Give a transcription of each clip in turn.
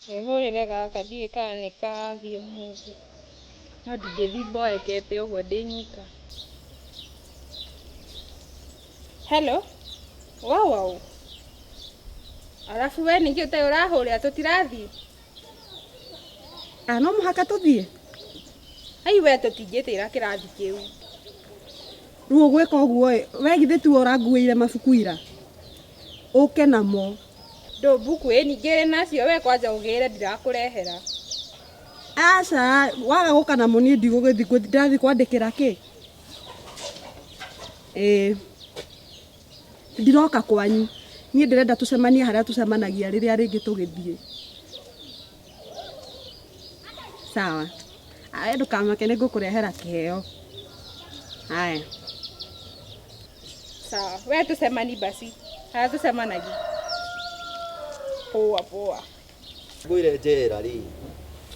Wĩhũrĩre gaka ndiũĩ kana nĩ karathiĩ ũmũthĩ. No ndingĩthiĩ mboekete ũguo ndĩ nyika. Hello? Wow wow. Arabu we nĩkĩ ũtarĩ ũrahũrĩra tũtirathiĩ? Ah, no mũhaka tũthiĩ. Ai we tũtingĩtĩra kĩrathi kĩu. Rĩu ũgwĩka ũguo ĩ, we githĩ tiwe ũranguĩire mabuku ira? Ũke namo. Ndũ mbuku ĩ ningĩ ĩrĩ nacio we kwanja ũgĩre ndirakũrehera. Aca, waga gũka namo niĩ ndigũgĩthiĩ, ndĩrathiĩ kwandĩkĩra kĩ? Ĩĩ. Ndiroka kwanyu. Niĩ ndĩrenda tũcemanie harĩa tũcemanagia rĩrĩa rĩngĩ tũgĩthiĩ. Sawa. Aya ndũkamake nĩ ngũkũrehera kĩheo. Haya. Sawa. We tũcemani basi. Harĩa tũcemanagia. Poa poa. Ngwĩre njera rĩ,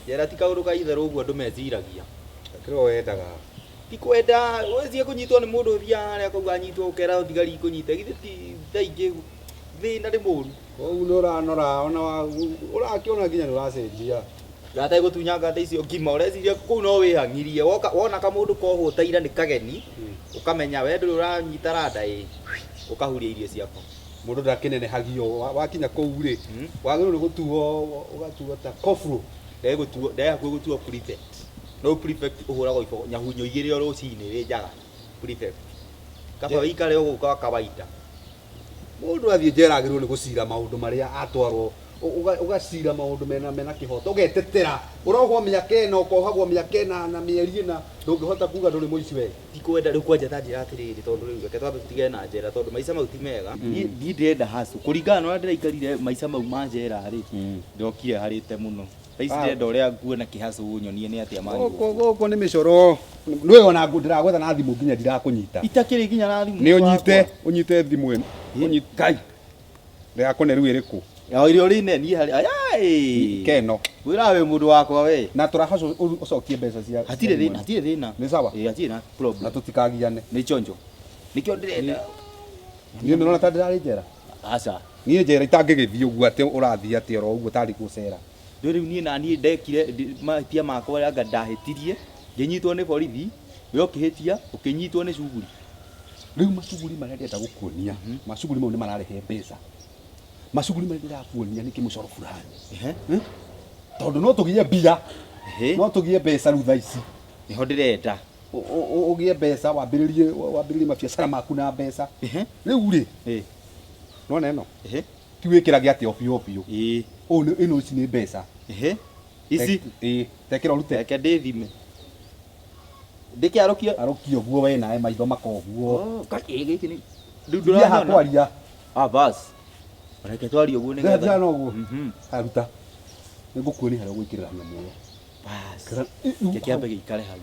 njera ti kaũndũ ka itherũ ũguo andũ meciragia. Kĩrĩa wendaga. Ti kwenda, wĩcirie kũnyitwo nĩ mũndũ ũthiaga harĩa akauga anyitwo ũkera thigari ikũnyite, githĩ ti thaa ingĩ thĩna nĩ mũru. Kwoguo nĩ ũranora ona ũrakĩona nginya nĩ ũracenjia. Gategũtunyanga ta icio ngima ũreciria kũu no wĩhang'irie woka wona kamũndũ kohwo ta ira nĩ kageni ũkamenya we ndũrĩ ũranyita randa ĩ ũkahuria irio ciaku. Mũndũ ndakĩnenehagio wakinya kũu rĩ wagĩrĩirwo nĩ gũtuo ũgatuo ta kobro. Ndegũtuo nde hakuhĩ gũtuo prefect no prefect ũhũragwo iboko nyahunyo igĩrĩ o rũcinĩ wĩ njaga prefect kaba wĩikare ũguo kwa kawaida. Mũndũ athiĩ njera agĩrĩirwo nĩ gũcira maũndũ marĩa atwarwo, ũgacira maũndũ mena mena kĩhoto, ũgetetera. Ũrohwo mĩaka ĩna ũkohagwo mĩaka ĩna na mĩeri ĩna, ndũngĩhota kuga ndũrĩ mũici we. Ti kwenda rĩu kwanja ta njĩra atĩrĩrĩ tondũ rĩu reke twambe tũtigane na njera tondũ maica mau ti mega. Niĩ ndĩrenda hustle kũringana na ũrĩa ndĩraikarire maica mau ma njera rĩ, ndokire harĩte mũno. Thaa ici ndĩrenda ũrĩa nguona kĩhacũ nyonie nĩ atĩa mani Gũkũ gũkũ nĩ mĩcoro. Nĩũĩ ona ndĩragwetha na thimũ nginya ndirakũnyita. Itakĩrĩ nginya na thimũ. Nĩ ũnyite, ũnyite thimũ ĩno. Ũnyite Ngai. Ndĩrakũne rĩu ĩrĩkũ? O ĩrĩa ũrĩ ne niĩ harĩ aya ĩĩ. Keno. Wĩra wĩ mũndũ wakwa we. Na tũrahoca ũcokie mbeca cia. Hatirĩ thĩna, hatirĩ thĩna. Nĩ sawa? Ĩĩ hatirĩ na problem. Na tũtikagiane. Nĩ chonjo. Nĩkĩo ndĩrenda. Niĩ nĩũrona ta ndĩrarĩ njera? Aca. Niĩ njera itangĩgĩthiĩ ũguo atĩ ũrathiĩ atĩ oro ũguo tarĩ gũcera. Rĩu rĩu niĩ naniĩ ndekire mahĩtia makwa anga ndahĩtirie, ngĩnyitwo nĩ borithi, we ũkĩhĩtia, ũkĩnyitwo nĩ cuguri. Rĩu macuguri marĩa ndĩrenda gũkuonia, macuguri mau nĩ mararehe mbeca. Macuguri marĩa ndĩrakuonia nĩ kĩmũcoro fulani. Tondũ no tũgĩe mbia, no tũgĩe mbeca rĩu thaa ici. Nĩho ndĩrenda. Ũgĩe mbeca wambĩrĩrie wambĩrĩrie mabiacara maku na mbeca. Rĩu rĩ, nĩwona ĩno? Ti wĩkĩrage atĩ obio obio. Ũũ nĩ ĩno ici nĩ mbeca. Ici? Ĩĩ, tekĩra ũrute. Reke ndĩthime. Ndĩkĩarũkie? Arũkia ũguo we nawe maitho maka ũguo. Ĩ gĩkĩ nĩ rĩu Tigia haha ndũranyona? kwaria. Ah bas. Reke twarie ũguo nĩgetha. Ndĩrona ũguo. Aruta. Nĩngũkuonia harĩa ũgwĩkĩrĩra nyamũ ĩyo. Bas. Kĩra- Reke kĩambe gĩikare hau.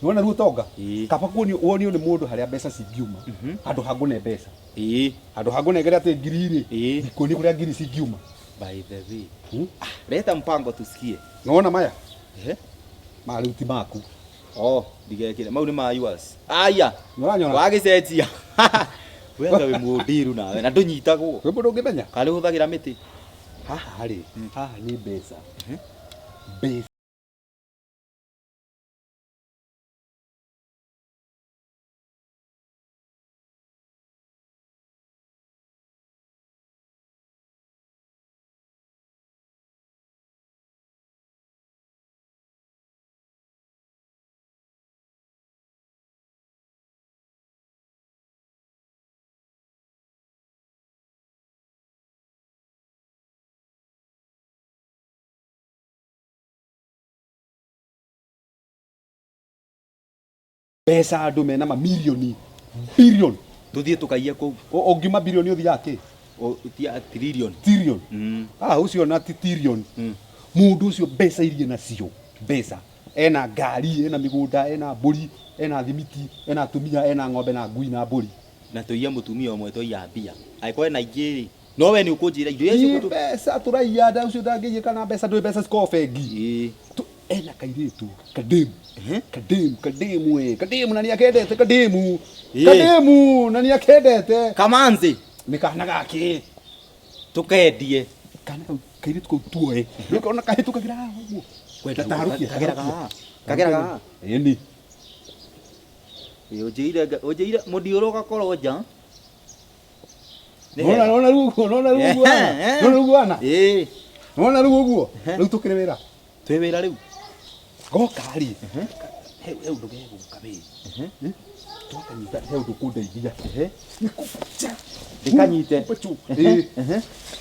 Nĩwona rĩu ũtonga? Ĩĩ. Kaba kuonio wonio nĩ mũndũ harĩa mbeca cingiuma handũ ha ngũne mbeca. Ĩĩ. Handũ ha ngũnengere atĩ ngiri rĩ, Ĩĩ. ndikuonie kũrĩa ngiri cingiuma. By the way. Ah, leta mpango tusikie. Nĩwona maya? Ehe. Maya rĩu ti maku. Oh, ndigekire. Mau nĩ ma yours. Aya. Nĩũranyona? Wagĩcenjia. We anga wĩ mũndiru nawe na ndũnyitagwo. Kwĩ mũndũ ũngĩmenya? Kana ũhũthagĩra mĩtĩ? Haha rĩ, haha nĩ mbeca. Mbeca. Mbeca andũ mena mamirioni billion. Tũthiĩ tũkaiye kũu. Ũngiuma bilioni ũthiaga kĩ? Ũthiaga trillion. Trillion. Ah, ũcio na ti trillion. Mũndũ ũcio mbeca iria nacio, mbeca. Ena ngari, ena mĩgũnda, ena mbũri, ena thimiti, ena atumia, ena ng'ombe na ngui na mbũri. Na tũiye mũtumia ũmwe twaiya mbia. Angĩkorwo ena ingĩ rĩ, no we nĩ ũkũnjĩra indo iria Ĩ mbeca tũraiya, ũcio ndangĩiyĩka na mbeca, ndũĩ mbeca cikoragwo bengi. Ena kairĩtu kademu kademu kademu ĩ kademu na nĩakendete kademu kademu na nĩakendete kamanzi nĩ kana gake tũkendie kana kau Kairĩtu kau tuoe. Rĩu ona kahĩtũkagĩra haha ũguo. Kwenda Taharũkia, kageraga taharũkia. haha. Kageraga haha. Ĩni. Ĩ, ũnjĩire ũnjĩire mũthiũrũ ũgakorwo nja. Nĩ Nona hega. nona rĩu ũguo, nona rĩu ũguo ana. Nona rĩu ũguo ana. Ĩ, Nona rĩu ũguo. Rĩu tũkĩrĩ wĩra. Twĩ wĩra rĩu. Goka rĩ. He he ũndũ gegũka we. Twakanyita he ũndũ kũndeithia. Nĩ kũbucha. Ndĩkanyite. Kũbuchu. Ĩ.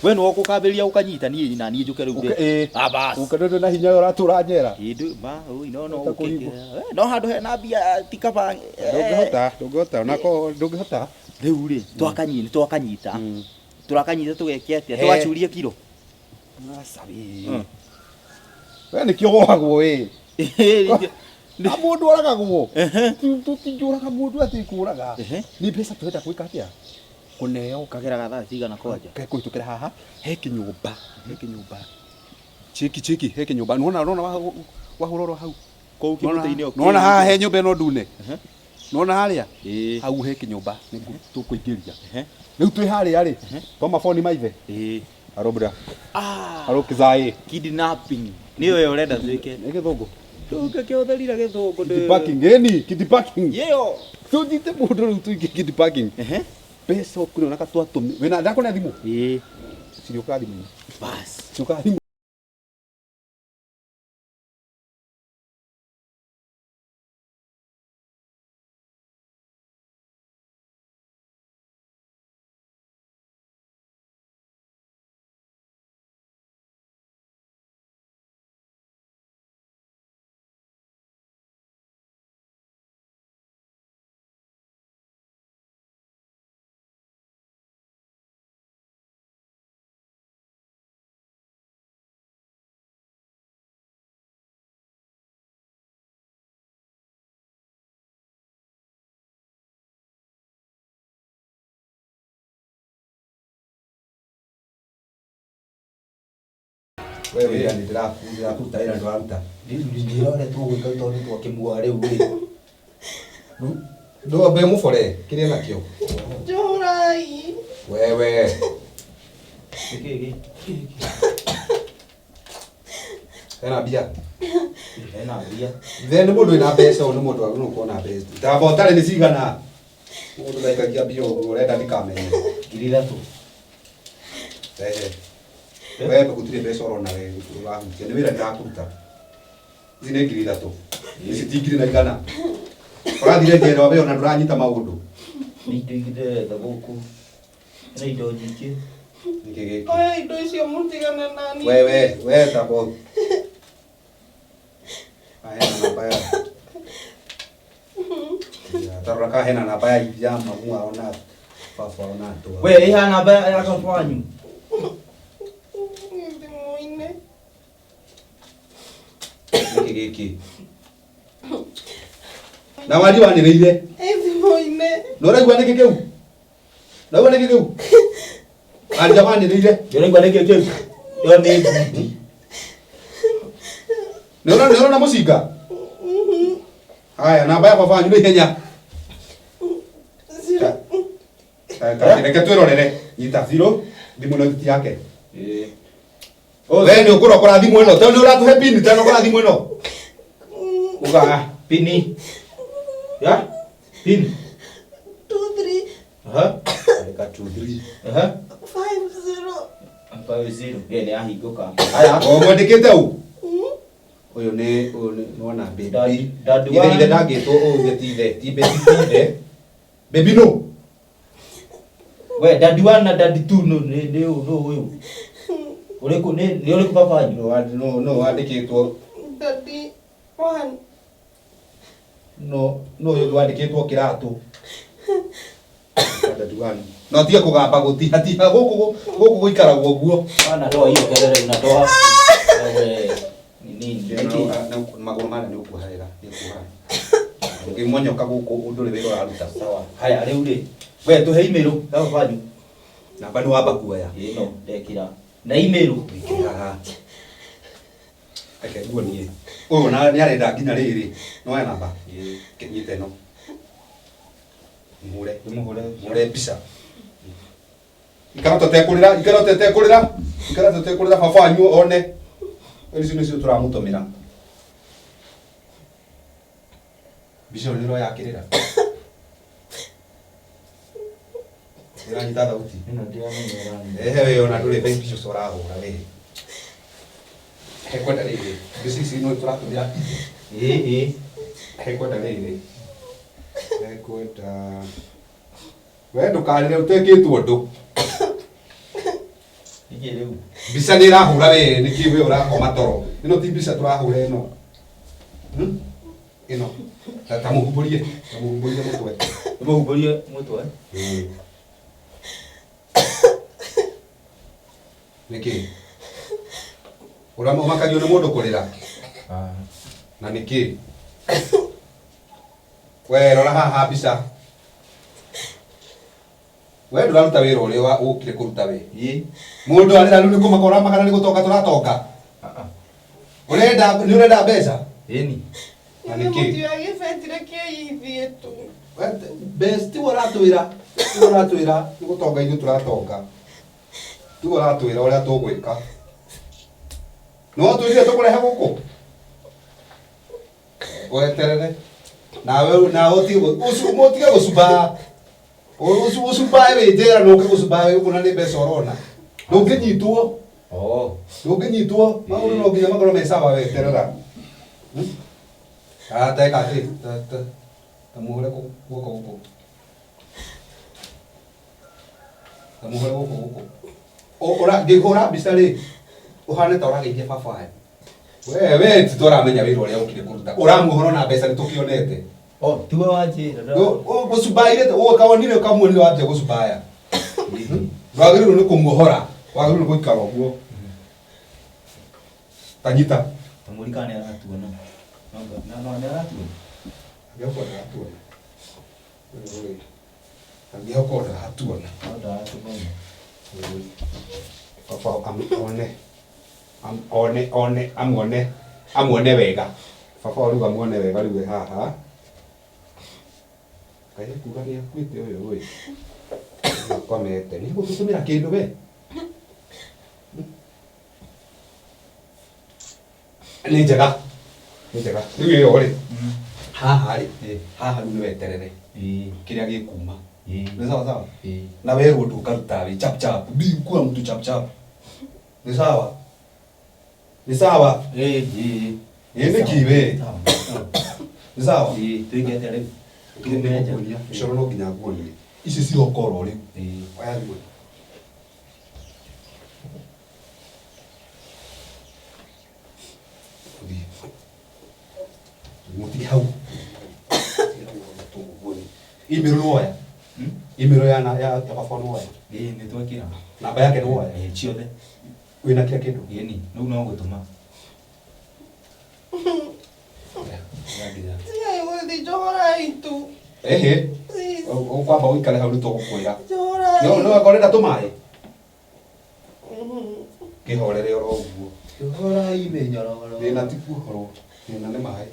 We nĩwe ũgũkambĩrĩria gũkanyita niĩ na niĩ njũke rĩu. Ũke- ĩ. Ah, bas. Ũka ndũrĩ na hinya ũratũra njera. Kĩndũ ma ũi no no Ũta ũkĩke. kũringwo. No handũ hena mbia ti kaba. Ndũngĩhota, ndũngĩhota, onako ndũngĩhota. Rĩu rĩ, twakanyita nĩ twakanyita. Tũrakanyita tũgeke atĩa? He. Tũgacurie kiro. Aca we. We nĩkĩo wohagwo ĩ. Na mũndũ oragagwo. Tũtingĩũraga mũndũ atĩ kũraga. Nĩ mbeca tũrenda gwĩka atĩa? Kũneo. Kageraga thaa cigana kwanja? Kekũhĩtũkĩra haha he kĩnyũmba, he kĩnyũmba. Cheki cheki he kĩnyũmba. Nĩwona nĩwona wahũra ũrĩa hau. Kũu kĩmũtĩ-inĩ o Nĩwona haha he nyũmba ĩno ndune. Nĩwona harĩa? Ĩĩ. Hau he kĩnyũmba nĩguo tũkũingĩria. Rĩu twĩ harĩa rĩ, twamaboni maithe. Ĩĩ. Arobra. Ah, Arokizaĩ. kidnapping. Nĩyo ĩyo ũrenda twĩke. Nĩ gĩthũngũ. Tũngĩkĩhũthĩrire gĩthũngũ Kid parking, ĩni, kid parking. Yĩyo. Tũnyite mũndũ rĩu tũingĩ kid parking. Mbeca ũkũrĩ ona twatũmi. Wĩna ndakũne thimũ. Ĩĩ. Cirĩũkaga thimũ-inĩ. Bas. Cirĩũkaga thimũ. We wĩra nĩ ndĩrakũruta wĩra ndũraruta. Njĩra ũrĩa tũgwĩka tondũ nĩ twakĩmuoha rĩu rĩ. Ndũambe mũbore kĩrĩa nakĩo. Njorai. Wewe. Nĩkĩĩ gĩkĩ? Hena mbia. Hena mbia. Ithe nĩ mũndũ wĩna mbeca ũyũ nĩ mũndũ wagĩrĩirwo gũkorwo na mbeca. Tamba ũtarĩ nĩ cigana. Mũndũ ndaikagia mbia ũguo ũrenda ndikamenye. 3,000. Ehe. We gũtirĩ mbeca ũrona we ũrahutia nĩ wĩra ndĩrakũruta. Ici nĩ 3,000. Ici ti 1,100. Ũrathire njera we ona ndũranyita maũndũ. Nĩ indo ingĩ ndĩretha gũkũ. Nĩ indo nyingĩ. Nĩkĩ gĩkĩ? Oya indo icio mũtigane nani. Wewe, we tabo. Hena namba ya. Ya, tarora ka hena namba ya ya mamu wao na baba wao na andũ ao. We ĩha namba ya baba wanyu. Thimũ-inĩ. Nĩkĩ gĩkĩ? Na wari wanĩrĩire. Ĩ thimũ-inĩ. Nĩ ũraigua nĩkĩ kĩu? Ũraigua nĩkĩ kĩu? Anja wanĩrĩire. Ndĩraigua nĩkĩ kĩu? Ĩyo nĩ ngundi. Nĩ ũrona nĩ ũrona mũcinga? Haya, namba ya baba wanyu nĩ ihenya. Zero. Reke twĩrorere. Nyita zero. Thimũ ĩno ti yake. Ĩĩ. We nĩ ũkũrokora thimũ ĩno. Tondũ nĩ ũratũhe pini, tondũ ũrokora thimũ ĩno. Uga. Pini. Ya? Pini. 2 3 Aha. Reka 2 3. Aha. 5 0. 5 0. Ĩĩ nĩ yahingũka. Haya. O mwandĩkĩte ũ? Ũyũ nĩ ũyũ nĩ nĩwona baby. Dad Ithe one. ithe ndangĩtwo ũũ ithe ti ithe. Ti baby ti ithe. Baby no. We daddy 1 na daddy 2 no nĩ nĩ ũyũ no ũyũ. Ũrĩkũ nĩ nĩ ũrĩkũ baba wanyu? No no no wandĩkĩtwo Daddy 1. no no ũyũ wandĩkĩtwo kĩratũ. Daddy one. No tige kũgamba gũtihatiha gũkũ gũkũ gũikaragwo ũguo. Bana toa hiyo kelele unatoa. Wewe ni nini? Nĩkĩ? Magũrũ mana nĩ ũkuoha wega, nĩ ũkuoha. Ũngĩmonyoka gũkũ ndũrĩ wĩra ũraruta. Sawa. Haya rĩu rĩ. We tũhe email ya baba wanyu. Namba nĩ wamba kuoya. Ĩĩ no ndekĩra. Na email. Wĩkĩre haha. Reke nguonie. Ũyũ na nĩ arenda nginya rĩrĩ. Nĩ woya namba? Ĩĩ. Nyita ĩno. Mũhũre. Ndĩmũhũre. Mũhũre mbica. Ikara tũtekũrĩra, ikara tũtekũrĩra, ikara tũtekũrĩra baba wanyu one. Ici nĩcio tũramũtũmĩra. Mbica ĩyo nĩ ũroya akĩrĩra. Ĩranyita thauti. Ĩno ndiramenya ĩranyita. Ehe we ona ndũrĩ mbica ũcio ũrahũra we. Hekwenda rĩrĩ, mbica ici no tũratũmĩra. Ĩĩ ĩĩ. Hekwenda rĩrĩ. Hekwenda. We ndũkarĩre ũtekĩtwo ũndũ. Nĩkĩ rĩu? Mbica nĩ ĩrahũra we, nĩkĩ we ũrakoma toro. Ĩno ti mbica tũrahũra ĩno. Ĩno. Ta mũhumbũrie, ta mũhumbũrie mũtwe. Mũhumbũrie mũtwe. Nĩkĩ? Ũramakagio nĩ mũndũ kũrĩra? Na nĩkĩ? We rora haha mbica. We ndũraruta wĩra ũrĩa ũkire kũruta we. Ĩĩ. Mũndũ arĩra rĩu nĩ kũmaka ũramaka na nĩ gũtonga tũratonga. Ũrenda nĩ ũrenda mbeca? Ĩni. Na nĩkĩ? Mũtiagĩbeti reke ithiĩ tu. Mbeca tiwe ũratwĩra, tiwe ũratwĩra nĩ gũtonga ithuĩ tũratonga. Tiwe ũratwĩra ũrĩa tũgwĩka. No twĩrire tũkũrehe gũkũ. Weterere. Nawe nawe ũtige ũtige gũcumba. Ũcumbae wĩ njera na ũke gũcumbae wĩ gũkũ na nĩ mbeca ũrona. Ndũngĩnyitwo. Ndũngĩnyitwo. Maũndũ no nginya makorwo me sawa weterera. Ah, teka atĩ, ta mũhũre guoko gũkũ. Ta mũhũre guoko gũkũ. Ngĩhũra mbica rĩ, ũhane ta ũrageithia baba wanyu. We we ti tũramenya wĩra ũrĩa ũkire kũruta. Ũramuohora na mbeca nĩtũkĩonete. Oh, tiwe wanjĩra. Gũcumbaire, ũkawonire ũkamuonire wambia gũcumbaya. Ndwagĩrĩirwo nĩ kũmuohora, wagĩrĩirwo nĩ gũikara ũguo. Ta nyita. Ta mũrika nĩ aratuona. No nĩ aratuona. Angĩhota ndaratuona. Angĩhota ndaratuona. No ndaratũmenya. Baba one. One one amuone amuone wega. Baba rĩu amuone wega rĩu haha. Kaĩ kuga nĩ akuĩte ũyũ ĩ. Akomete. Nĩ gũtũtũmĩra kĩndũ we. Nĩ njega. Nĩ njega. Rĩu ĩyo rĩ. Haha rĩ. Haha rĩu nĩ weterere. Kĩrĩa gĩkuma. Nĩ sawa sawa? Na werwo ndũkaruta wĩ chap chap. Bi kuwa mtu chap chap. Nĩ sawa? Nĩ sawa? Ĩĩ ĩĩ. Ĩĩ nĩkĩ we? Nĩ sawa? Ĩĩ twĩke atĩa rĩu? Nĩngũkuonia. Mĩcoro no nginya nguonie. Ici ciroka oro rĩu. Oya thimũ. Thiĩ. Mũtige hau. Email nĩ woya? Email ya ya baba nĩ woya? Ĩĩ nĩ twekĩra. Namba yake nĩ woya? Ĩĩ ciothe. Wĩna kila kĩndũ? Ĩni, rĩu no gũtũma. Tigai gũthiĩ njohorai tu. Ehe. Ũkwamba ũikare hau nĩ tũgũkwĩra. Njohorai. No no ũrenda tũmaĩ? Kĩhorere oro ũguo. Njohorai mĩnyororo. Thĩna ti kuohorwo, thĩna nĩ maĩ.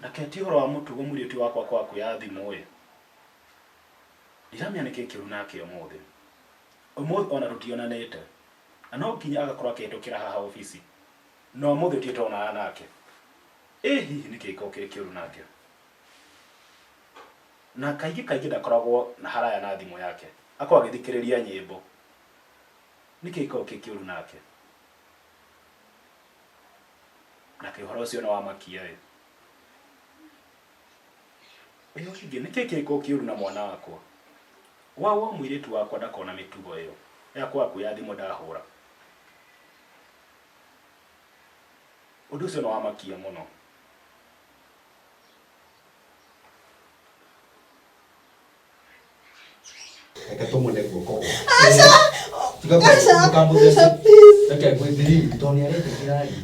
Na keti ũhoro wa mũtugo mũirĩtu wakwa kwaga kuoya thimũ ĩ. Ndiramenya nĩkĩ kĩũru nake ũmũthĩ. Ũmũthĩ ona tũtionanĩte. Na no nginya agakorwo akĩhĩtũkĩra haha obici. Na ũmũthĩ tũtirĩ tuonana nake. Ĩ hihi nĩkĩ gĩkoragwo kĩrĩ kĩũru nake? Na kaingĩ kaingĩ ndakoragwo na haraya na thimũ yake. Akoragwo agĩthikĩrĩria nyĩmbo. Nĩkĩ gĩkoragwo kĩ kĩũru nake? Nake ũhoro ũcio nĩ wamakia ĩ. Ĩyo ĩngĩ nĩkĩ kĩngĩkorwo kĩũru na mwana wakwa? Wawa mũirĩtu wakwa ndakona mĩtugo ĩyo ya kwaga kuoya thimũ ndahũra. Ũndũ ũcio nĩ wamakia mũno. Reke tũmũne guoko gwake. Aca! Tiga Aca! ndũkamũthece. Aca, please. Reke ngwĩthiri tondũ nĩ aretĩkĩra rĩ.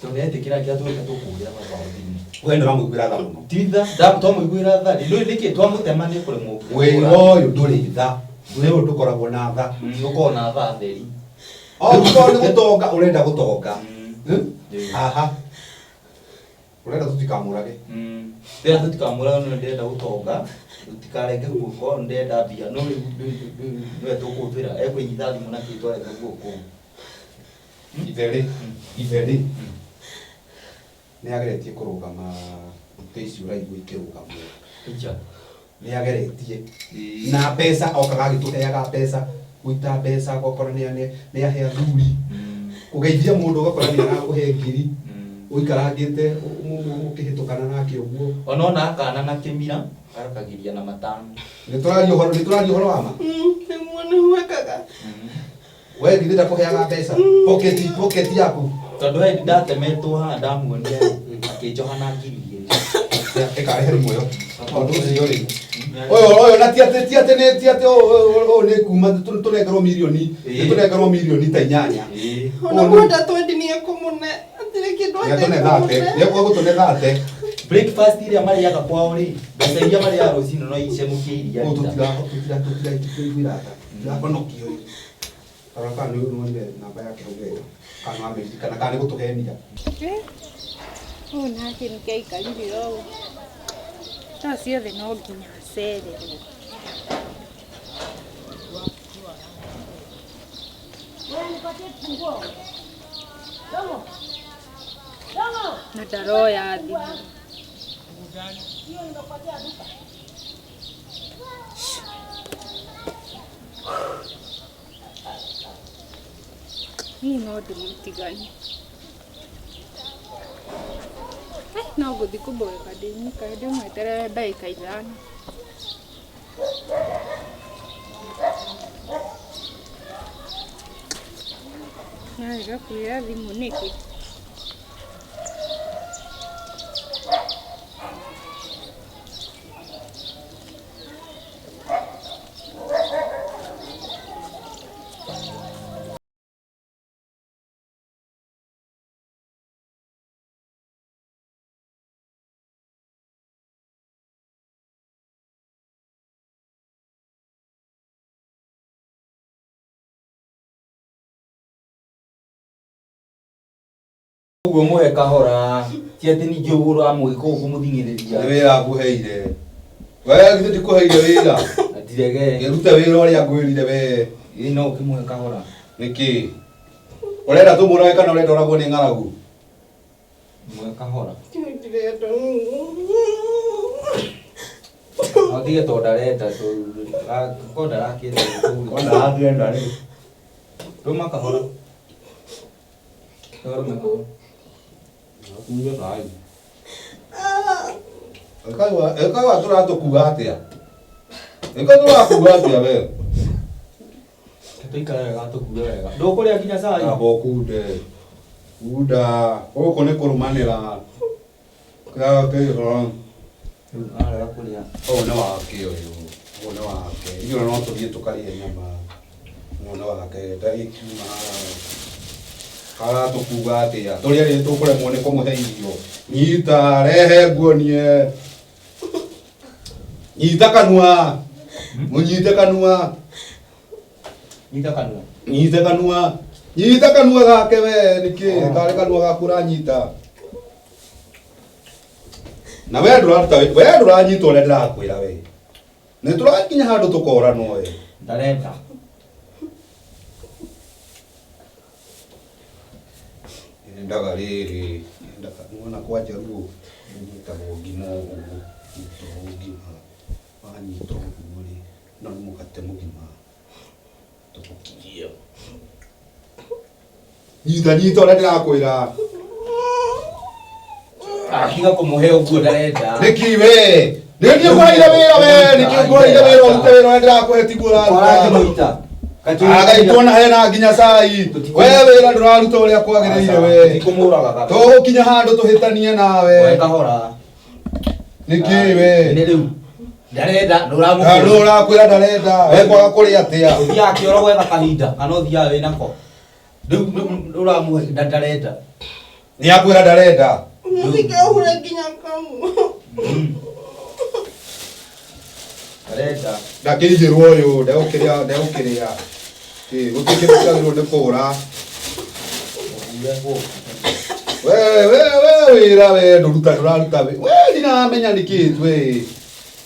Tondũ nĩ aretĩkĩra kĩrĩa tweka tũkũhũrĩra mabaũ thimũ. We nĩ ũramũiguĩra tha mũno. Ti tha, twamũiguĩra tha rĩ, ndũĩ nĩkĩ twamũtema nĩ kũremwo Wĩra ũyũ ndũrĩ tha. Wĩra ũyũ ndũkoragwo na tha. Ũkoragwo na tha theri. Okorwo nĩ gũtonga ũrenda gũtonga. Mm. Haha. Ũrenda tũtikamũrage. Ndĩrenda tũtikamũrage no ndĩrenda gũtonga tũtikarenge guoko ndĩrenda mbia no rĩu nĩwe tũkũhũthĩra ekũnyita thimũ na kĩ twarenga guoko. Itherĩ, itherĩ nĩ ageretie kũrũgama itĩ ici ũraigua ikĩrũgamwo. Icha. Nĩ ageretie na mbeca okaga agĩtũheaga mbeca gũita mbeca ũgakora nĩ ahe athuri kũgeithia mũndũ ũgakora nĩ arakũhe ngiri ũikarangĩte mũkĩhĩtũkana nake ũguo. Ona ona akana na kĩmira arakagiria na matano. Nĩ tũraria ũhoro nĩ tũraria ũhoro wa ma. Nĩguo nĩguo ekaga. We githĩ ndakũheaga mbeca pocket pocket yaku. Tondũ he ndatemetwo haha ndamuonia akĩnjoha na 2000. Ĩkarehe thimũ ĩyo tondũ ũcio rĩ ũyũ ũyũ na ti atĩ ti atĩ nĩ ti atĩ ũyũ nĩ kuma tũnengerwo mirioni nĩ tũnengerwo mirioni ta inyanya. Ona mwenda twendi nĩ ekũmũne. Hatirĩ kĩndũ Nĩ atũne thate atekũmũne. nĩ egũtũne thate. Breakfast iria marĩaga kwao rĩ mbeca iria marĩaga rũcinĩ no icemũkie iria Ũyũ rita. tũtira tũtira tũtira tũtiraiguĩra tha tũtirahonokio ũyũ. Rora kana nĩ wonire namba yake hau wega kana wamĩririkana kana nĩ gũtũhenia. Ũyũ nake nĩkĩ aikarire ũũ? Thaa ciothe no nginya acererwo. Na ndaroya thimũ. Niĩ no ndĩmũtiganie. No ngũthiĩ kũmboeka ndĩ nyika ndĩmweterere ndagĩka ithano. Arega kuoya thimũ nĩkĩ? Ũguo mũhe kahora ti atĩ ningĩ ũguo ũramwĩka ũguo kũmũthing'ĩrĩria. Nĩ wĩra ngũheire. We githĩ ndikũheire wĩra. Ndirege. Rute wĩra ũrĩa ngwĩrire we. Ĩ no ũkĩmũhe kahora. Nĩkĩ? Ũrenda tũmũrage kana ũrenda ũragwo nĩ ng'aragu? Mũhe kahora. Ndirenda. No tige tondũ ndarenda ko ndarakĩenda. Ko ndarakĩenda rĩ. Rũma kahora. Rũma kahora. Kunyua cai. Ĩkaigua tũratũkuga atĩa? Ĩka tũrakuga atĩa we? Tũikare wega tũkue wega. Ndũkũrĩa nginya cai. Amba ũkunde. Kunda. Gũkũ nĩ kũrũmanĩra. Kĩrĩa kĩho. Arega kũrĩa. Ũyũ nĩ wake ũyũ. Ũyũ nĩ wake. Ithuĩ no tũthiĩ tũkarĩe nyama. Ũyũ nĩ wake. Ndagĩkiuma haha. Aratũkuga atĩa? Tũrĩ erĩ tũkũremwo nĩ kũmũhe irio. Nyita, rehe nguonie. Nyita kanua. Mũnyite kanua. Nyita kanua. Nyita kanua. Nyita kanua gake we nĩkĩ? Karĩ kanua gaku ũranyita. Na we ndũraruta we ndũranyita ũrĩa ndĩrakwĩra we. Nĩ tũrakinya handũ tũkoranwo we. Ndarenda. Nyendaga rĩrĩ, nyendaga nĩwona kwanja ruo nyitagwo ngima ũguo, nyitagwo ngima, wanyita ũguo rĩ, no nĩ mũgate mũgima tũkũkinyia. Nyita nyita ũrĩa ndĩrakwĩra. Tiga kũmũhe ũguo ndarenda. Nĩkĩ we? Nĩ niĩ ngũheire wĩra we, nĩkĩo ngũheire wĩra ũrute wĩra ũrĩa ndĩrakũhe tiguo ũraruta. Ũrakĩmũita. Agaitwo na hena nginya cai. We wĩra ndũraruta ũrĩa kwagĩrĩire we. Tikũmũragaga. Tũgũkinya handũ tũhĩtanie We nawe. kahora. Nĩkĩ we? Nĩ rĩu. Ndarenda, Na ndũramũkũria. nũ ũrakwĩra ndarenda? We kwaga kũrĩa atĩa? Ũthiaga kĩoro gwetha kahinda kana ũthiaga wĩ nako. Rĩu ũramũhe ndarenda. Nĩ akwĩra ndarenda. Mũtikehure nginya kanua. Ndarenda. Ndakĩigĩrwo ũyũ, ndegũkĩrĩa, ndegũkĩrĩa. Kĩ, gũtirĩ kĩndũ kĩagĩrĩirwo nĩ kũũra. Ũthiire gũkũ. We, we, we, wĩra we ndũruta ndũraruta wĩ. We ndiramenya nĩkĩ we.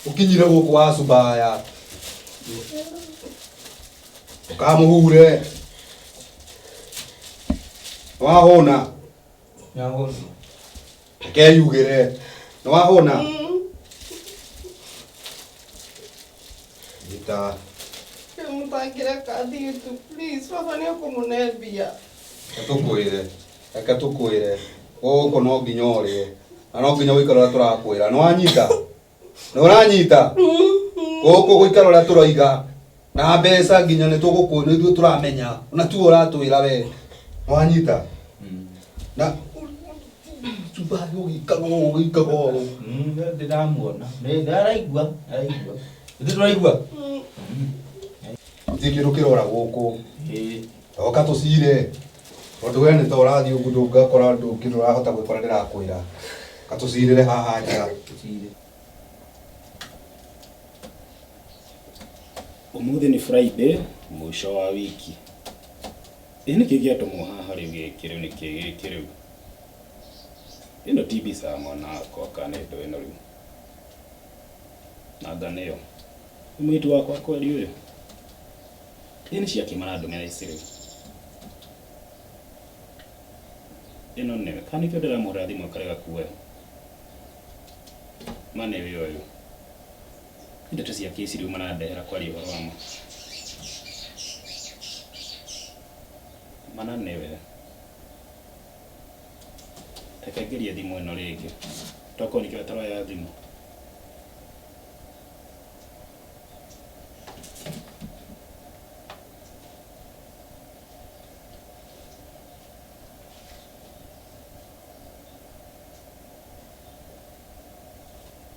Ũkinyire gũkũ wa cubaya. Ũkamũhure. Nĩwahũna. Nyahũna. Reke yugĩre. Nĩwahũna. Nyita. Mũtangĩreka thiĩ tu please baba nĩ ũkũmũne mbia. Reke tũkwĩre. Reke tũkwĩre. Gũkũ no nginya ũrĩe. Na no nginya ũikare ũrĩa tũrakwĩra. Nĩwanyita? Nĩũranyita? Gũkũ gũikara ũrĩa tũroiga. Na mbeca nginya nĩ tũgũkũ nĩ ithuĩ tũramenya. Na tuo ũratwĩra we. Nĩwanyita? Na cumbaĩ ũgĩikaga ũũ ũgĩikaga ũũ. Ndĩramuona. Ndaraigua. Ndaraigua. Ithuĩ tũraigua. Gũtirĩ kĩndũ kĩrora gũkũ. Oka tũcire. Tondũ we nĩ ta ũrathiĩ ũguo ndũngakora ndũngĩ ndũrahota gwĩka ũrĩa ndĩrakwĩra. Ka tũcirĩre haha nja. Tũcire. Ũmũthĩ nĩ Friday, mũico wa wiki. Ĩ nĩkĩ gĩatũmwo haha rĩu gĩkĩ rĩu nĩkĩ gĩkĩ rĩu? Ĩno ti mbica ya mwana wakwa kana nĩ ndũ ĩno rĩu. Nanga nĩyo. Nĩ mũirĩtu wakwa kweri ũyũ. Ĩ nĩ ciakĩ marandũmĩra ici rĩu? Ĩno nĩwe. Kana nĩkĩo ndĩramũhũrĩra thimũ akarega kuoya. Ma nĩwe ũyũ. Nĩ ndeto ciake ici rĩu marandehera kwaria ũhoro wa ma. Mana nĩwe. Reke ngerie thimũ ĩno rĩngĩ. Tokorwo nĩkĩo ataroya thimũ.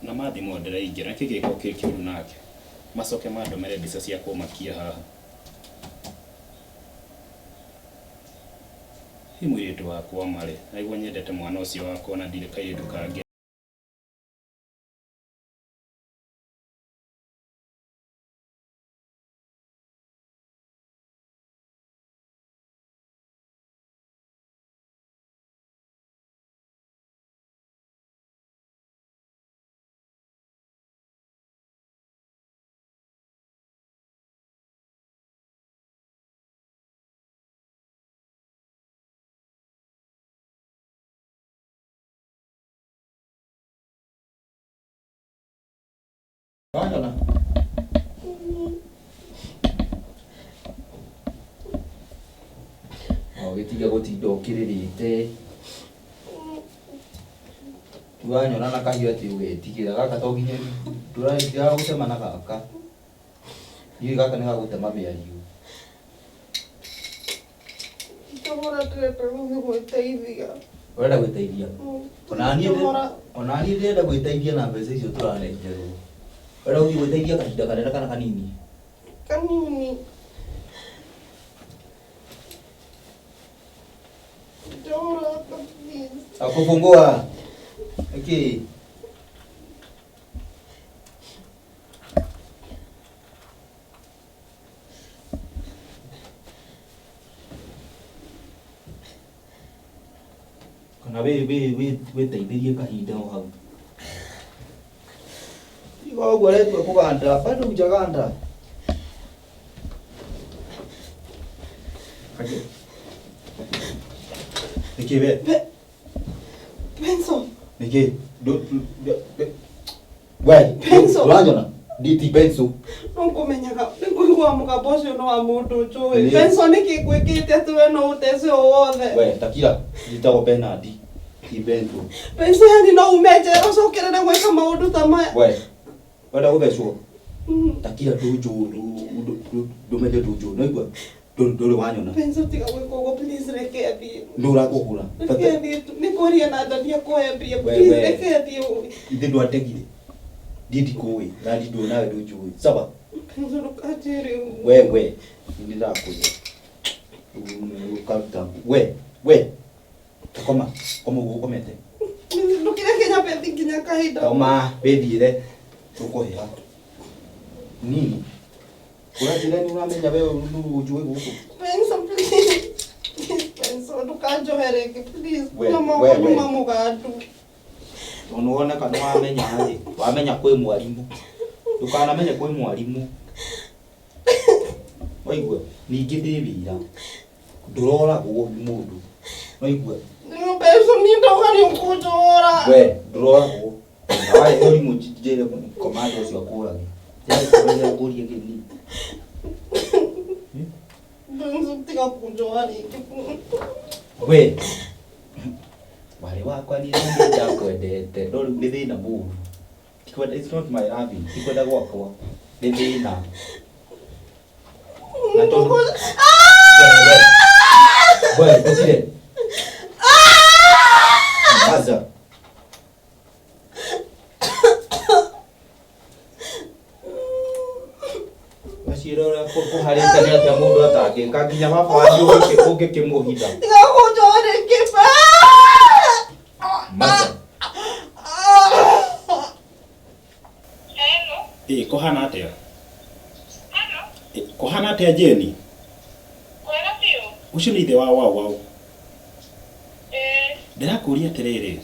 Na ma thimũ ĩyo ndĩraingĩra nĩkĩ gĩgĩkorwo kĩ kĩũru nake? Macoke mandũmĩre mbica cia kũmakia haha. Hihi mũirĩtu wakwa marĩ, aigua nyendete mwana ũcio wakwa na ndirĩ kairĩtu kangĩ. Wanyona? Ũgĩtiga gũtinda ũkĩrĩrĩte. Wanyona na kahiũ atĩ ũgetigĩra gaka to nginya ndũraigua gũtema na gaka. Ndiũĩ gaka nĩ gagũtema mĩario. Njogora ndĩrenda gũthiĩ gwĩteithia. Ũrenda gwĩteithia? Ona niĩ Njogora. Ona niĩ ndĩrenda gwĩteithia na mbeca icio tũranengerwo. Ũrenda gũthiĩ gwĩteithia kahinda kanene kana kanini? Kanini. Njogora please. Akufungua. Nĩkĩ? Kana wĩteithĩrie kahinda o hau. Tiga ũguo ũretua kũganda, bado hujaganda. Nĩkĩ we? Benson. Nĩkĩ? We, Pencil. ũranyona? Nditi pencil. No ngũmenyaga nĩngũigua mũgambo ũcio nĩ wa mũndũ njũĩ. Nĩ. Benson nĩkĩ ngwĩkĩte atĩ we no ũtece o wothe? We, takira. Njĩtagwo Bernard. Ti pencil. Benson yani no ume njera ũcokerere gwĩka maũndũ ta maya. We, Wenda gũthecwo? Takira ndũnjũĩ, ndũmenye ndũnjũĩ. Nĩwaigua? Ndũrĩ wanyona. Benzo tiga gwĩka ũguo please reke athiĩ. Nũ ũrakũhũra? Reke athiĩ tu. Nĩ kwaria na Dani akũhe mbia. We, Please we. reke athiĩ ũĩ. Ithe ndwantegire. Niĩ ndikũĩ, na niĩ ndũĩ nawe ndũnjũĩ. Sawa? Benzo ndũkanjĩre ũguo. We, we. Nĩ ndĩrakwĩra. Ũkaruta. We, we. Ta koma, koma ũguo ũkomete. Ndũkĩreke nyambe thiĩ nginya kahinda. Koma, wĩthiĩre. Tũkũhĩha. Nini? Ũranjĩra nĩ ũramenya we nũ ũnjũĩ gũkũ? Benzo please. Please Benzo ndũkanjohe rĩngĩ please. We, Nyuma we, we. nyuma mũgandu. Tondũ woneka nĩ wamenya rĩ, wamenya kwĩ mwarimũ. Ndũkanamenye kwĩ mwarimũ. Waigua? Ningĩ ndĩ wĩra. Ndũroragwo nĩ mũndũ. Waigua? Rĩu Benzo niĩ ndauga nĩ ũkũnjora. We, ndũroragwo. Na warehe ũrimũ njĩre komanda ũcio akũrage. Njĩre ngũrie kĩni. Benzo tiga kũnjoha rĩngĩ. We. Warĩ wakwa niĩ nĩ ndakwendete. No rĩu nĩ thĩna mũũru. Tikwenda, it's not my loving. Tikwenda gwakwa. Nĩ thĩna. Na tondũ We, we. We, ndũkire. Maza. Waciĩra ũrĩa kũharĩte nĩ atĩa mũndũ atangĩka nginya baba wanyu ũngĩkĩmũhitha. Tiga kũnjoha rĩngĩ. Maza. Hello. Ĩ kũhana atĩa? Hello. Ĩ, kũhana atĩa Jane? Kwega biũ. Ũcio nĩ ithe wa wau wau. Ĩĩ. Ndĩrakũria atĩrĩrĩ,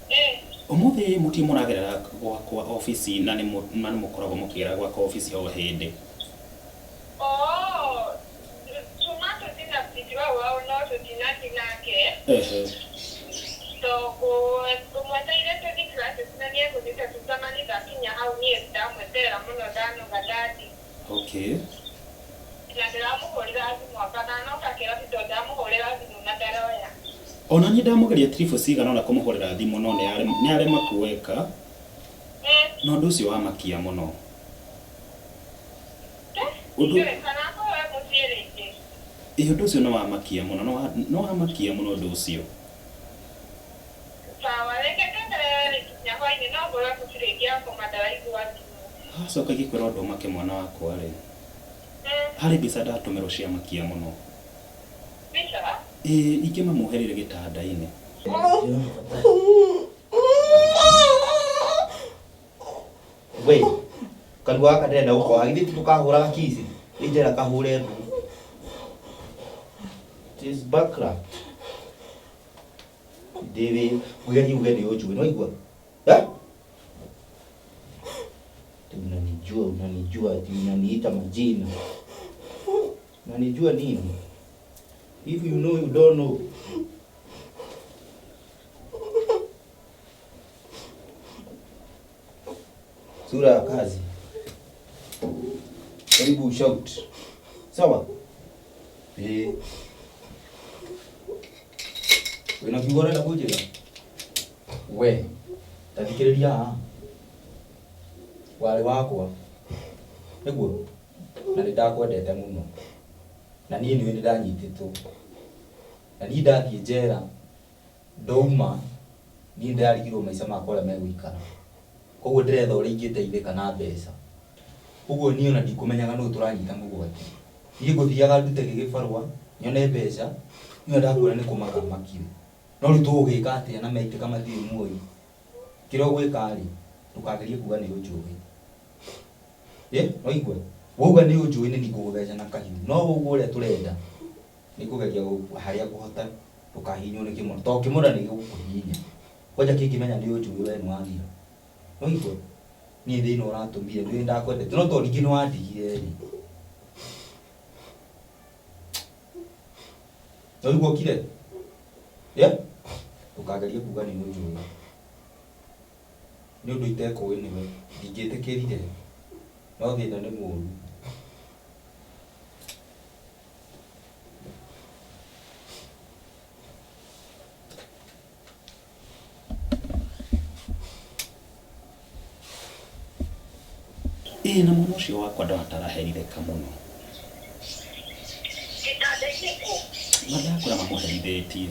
Ĩĩ. ũmũthĩ mũtirĩ mũragerera gwakwa obici na nĩ mũkoragwo mũkĩgera gwakwa obici o hĩndĩ. Oh, tuma tũtina titi wau wau no tũtinathiĩ nake. Ehe. Tondũ tũmwetereire tũthiĩ classes na nĩegũthiĩte tũcemanie ndakinya hau niĩ ndamweterera mũno ndanoga ndathi. Okay. Na ndĩramũhũrĩra thimũ anga ndanoka kĩrathi tondũ ndamũhũrĩra thimũ na ndaroya. Ona niĩ ndamũgeria tribũ cigana ũna kũmũhũrĩra thimũ no nĩ arema kuweka. Na ũndũ ũcio wamakia mũno. Ũndũ Ndiũĩ kana akorwo e mũciĩ rĩngĩ. Ĩ ũndũ ũcio nĩ wamakia mũno, nĩ wamakia mũno ũndũ ũcio. Sawa, reke tweterere nginya hwainĩ no ngorwo e mũciĩ rĩngĩ akoma ndaraigua thimũ. Acoka ngĩkwĩra ũndũ ũmake mwana wakwa rĩ. Harĩ mbica ndatũmĩrwo ciamakia mũno. Mbica? Ĩ ingĩ mamwoherire gĩtanda-inĩ. We, kanua gaka ndĩrenda gũkoha githĩ ti tũkahũraga kici ĩ njera kahũre mbu. It is bankrupt. Ndĩ wĩ ũgerie uge nĩ ũnjũĩ nĩwaigua? Eh? Ati unanijua, unanijua, ati unaniita majina. Unanijua nini? If you know, you don't know. Sura ya kazi. Karibu shout. Sawa? Eh. Wĩna kiugo ũrenda kũnjĩra? We, ta thikĩrĩria haha. Warĩ wakwa. Nĩguo? Na nĩ ndakwendete mũno. Na niĩ nĩũĩ nĩ ndanyitĩtwo. Na niĩ ndathiĩ njera, ndauma, niĩ ndĩrarigirwo maica makwa ũrĩa megũikara. Koguo ndĩretha ũrĩa ingĩteithĩka na mbeca. Ũguo niĩ ona ndikũmenyaga nũ tũranyita mũgwate. Niĩ ngũthiaga ndute gĩbarũa, nyone mbeca, niĩ ndakwĩra nĩ kũmaka makire. No rĩu tũgũgĩka atĩa na maitĩka matirĩ muoyo. Kĩrĩa ũgwĩka rĩ, ndũkagerie kuga nĩ ũnjũĩ. Ĩ, waigua? Wauga nĩ ũnjũĩ nĩ niĩ ngũgũtheca na kahiũ. No ũguo ũrĩa tũrenda, nĩ kũgeria harĩa ngũhota ndũkahihinywo nĩ kĩmũra. Tondũ kĩmũra nĩ gĩgũkũhihinya. Kwanja kĩngĩmenya nĩ ũnjũĩ we nĩ wathira. Waigua? Niĩ thĩna ũratũmire, nĩũĩ ndakwendete. No tondũ ningĩ nĩ wandigire rĩ. Waigua ũkire? Ĩ? Ndũkagerie kuga nĩ ũnjũĩ. Nĩ ũndũ itekũĩ nĩwe, ndingĩtĩkĩrire. No thĩna nĩ mũũru. Ĩĩ na mwana ũcio wakwa ndona taraherithĩka mũno. Gĩtanda-inĩ kũ? Na ndakũra mamũherithĩtie.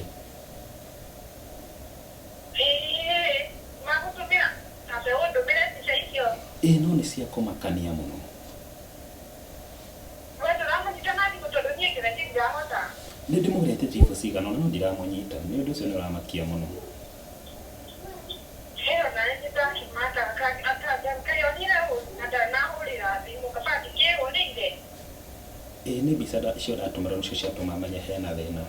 Ĩĩ, magũtũmĩra tambe ũndũmĩre mbica icio. Ĩĩ no nĩ cia kũmakania mũno. We ndũramũnyita na thimũ tondũ niĩ nginya ndirahota. Nĩ ndĩmũhũrĩte thimũ cigana ũna no ndiramũnyita. Nĩ ũndũ ũcio nĩ ũramakia mũno. Ĩyo na nĩ ndakĩmaka kaĩ onire ũ na ndanahũrĩra thimũ kaba ndikĩrwo nĩ ithe. Ĩĩ nĩ mbica icio ndatũmĩrwo nĩcio ciatũma menye hena thĩna.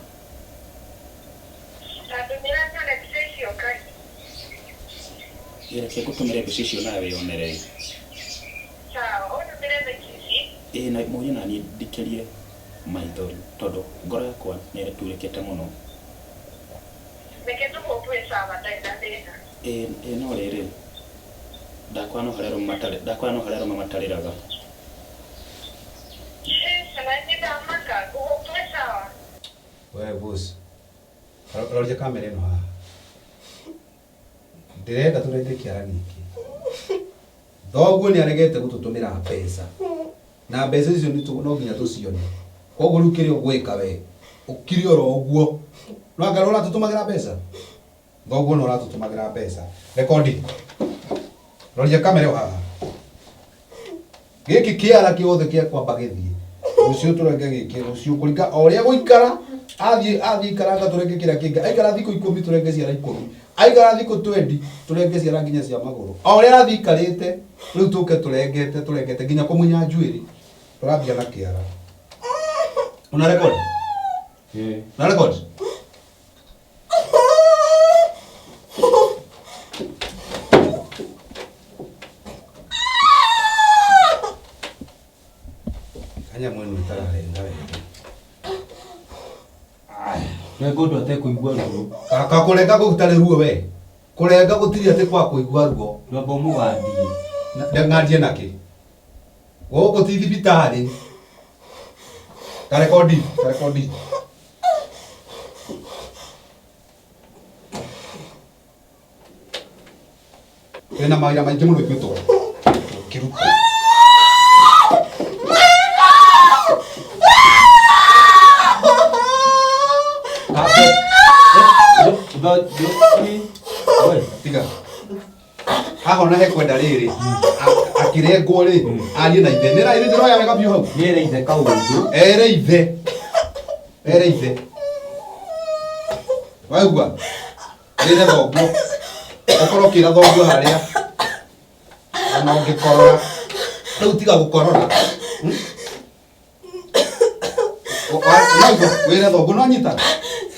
Ta ndũmĩra nyone mbica icio Ngai. Ĩĩ reke ngũtũmĩre mbica icio nawe wĩyonere. Sawa, ũndũmĩre thaa ici ici. Ĩĩ na mũrie naniĩ ndikĩrie maithori tondũ ngoro yakwa nĩ ĩturĩkĩte mũno. Reke tũhũmbũe sawa ndarĩ na thĩna. Ĩĩ ĩĩ no rĩrĩ ndakora no harĩa arũme matarĩ ndakora no harĩa arũme matarĩraga. Ĩĩ na nĩ ndamaka ngũhũmbũe sawa. We boss, roria kamera ĩno haha. Ndĩrenda tũrenge kĩara gĩkĩ. Thoguo nĩ aregete gũtũtũmĩra mbeca. Na mbeca icio nĩ no nginya tũcione. Koguo rĩu kĩrĩa ũgwĩka we, ũkire oro ũguo. No anga ũratũtũmagĩra mbeca? Thoguo no ũratũtũmagĩra mbeca. Rekondi. Roria kamera ĩyo haha. Gĩkĩ kĩara kĩothe kĩa kwamba gĩthiĩ. Rũciũ tũrenge gĩkĩ, rũciũ kũringa o ũrĩa gũikara, athiĩ athiĩ ikaranga tũrenge kĩrĩa kĩngĩ. Aikara thikũ ikũmi tũrenge ciara ikũmi. Aikara thikũ twendi tũrenge ciara nginya cia magũrũ. O ũrĩa arathiĩ aikarĩte, rĩu tũke tũrengete tũrengete nginya kũmunya njuĩrĩ. Tũrambia na kĩara. Una record? Una record? Kanyamũ ĩno ĩtararenga wega. Renga ũndũ atekũigua ruo. Kaka kũrenga gũtarĩ ruo we. Kũrenga gũtirĩ atĩ kwa kũigua ruo. Ndwamba ũmũgandie. Ngandie nakĩ? Gũkũ ti thibitarĩ. Ta rekondi, ta rekondi. Twĩna mawĩra maingĩ mũno ithuĩ tũkĩruta. Tiga. Haha ona hekwenda rĩrĩ akĩrengwo rĩ arie na ithe nĩ ra ndĩroya wega biũ hau Nĩ ere ithe kaũndũ. ere ithe ere ithe waigua rĩre thoguo ũkorwo ũkĩra thoguo harĩa ona ũngĩkorora rĩu tiga gũkorora Waigua wĩre thoguo nĩwanyita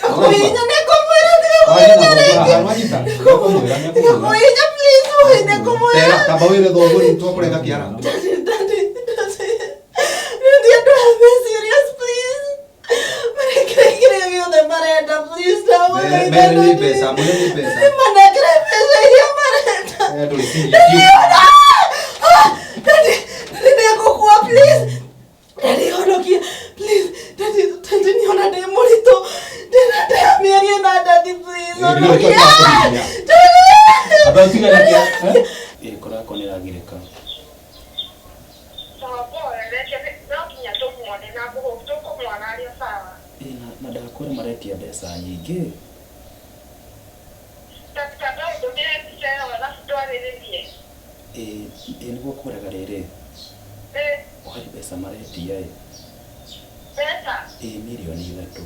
Kũhihinya nĩ ngũmwĩra tiga Waria na kũhihinya thoguo haha rĩngĩ. nĩwanyita Nĩekũmwĩra, nĩekũmwĩra. Kũhihinya please, ũĩ nĩ ngũmwĩra. Tera tamba wĩre thoguo rĩu twakũrenga kĩara Daddy, daddy, daddy. Daddy, don't be serious, please. Manengere kĩrĩa gĩothe marenda, please, ndagũthaitha, Mere nĩ daddy. mbeca mwĩre nĩ mbeca Manengere mbeca iria marenda. Eh, ndũrĩ serious biũ. Daddy, daddy, nĩngũkua, please. Daddy, honokia, please. Daddy, daddy, niona ndĩ mũritũ. Ndĩna nda ya mĩeri ĩna, daddy, please, Eh, nĩkĩo honokia. ndĩrakũhihinya. Daddy. Amba ũtigane kĩa- eh? Ĩĩ ngoro yakwa nĩ ĩragirĩka. Sawa pole, reke no nginya tũmuone na tũkũmuona arĩ o sawa. Ĩĩ na ndakwĩra maretia mbeca nyingĩ. Tamba ũndũmĩre mbica ĩyo alafu twarĩrĩrie. Ĩĩ ĩĩ nĩguo kwĩraga rĩrĩ Ĩĩ, harĩ mbeca maretia ĩ. mbeca. Ĩĩ mirioni ithatũ.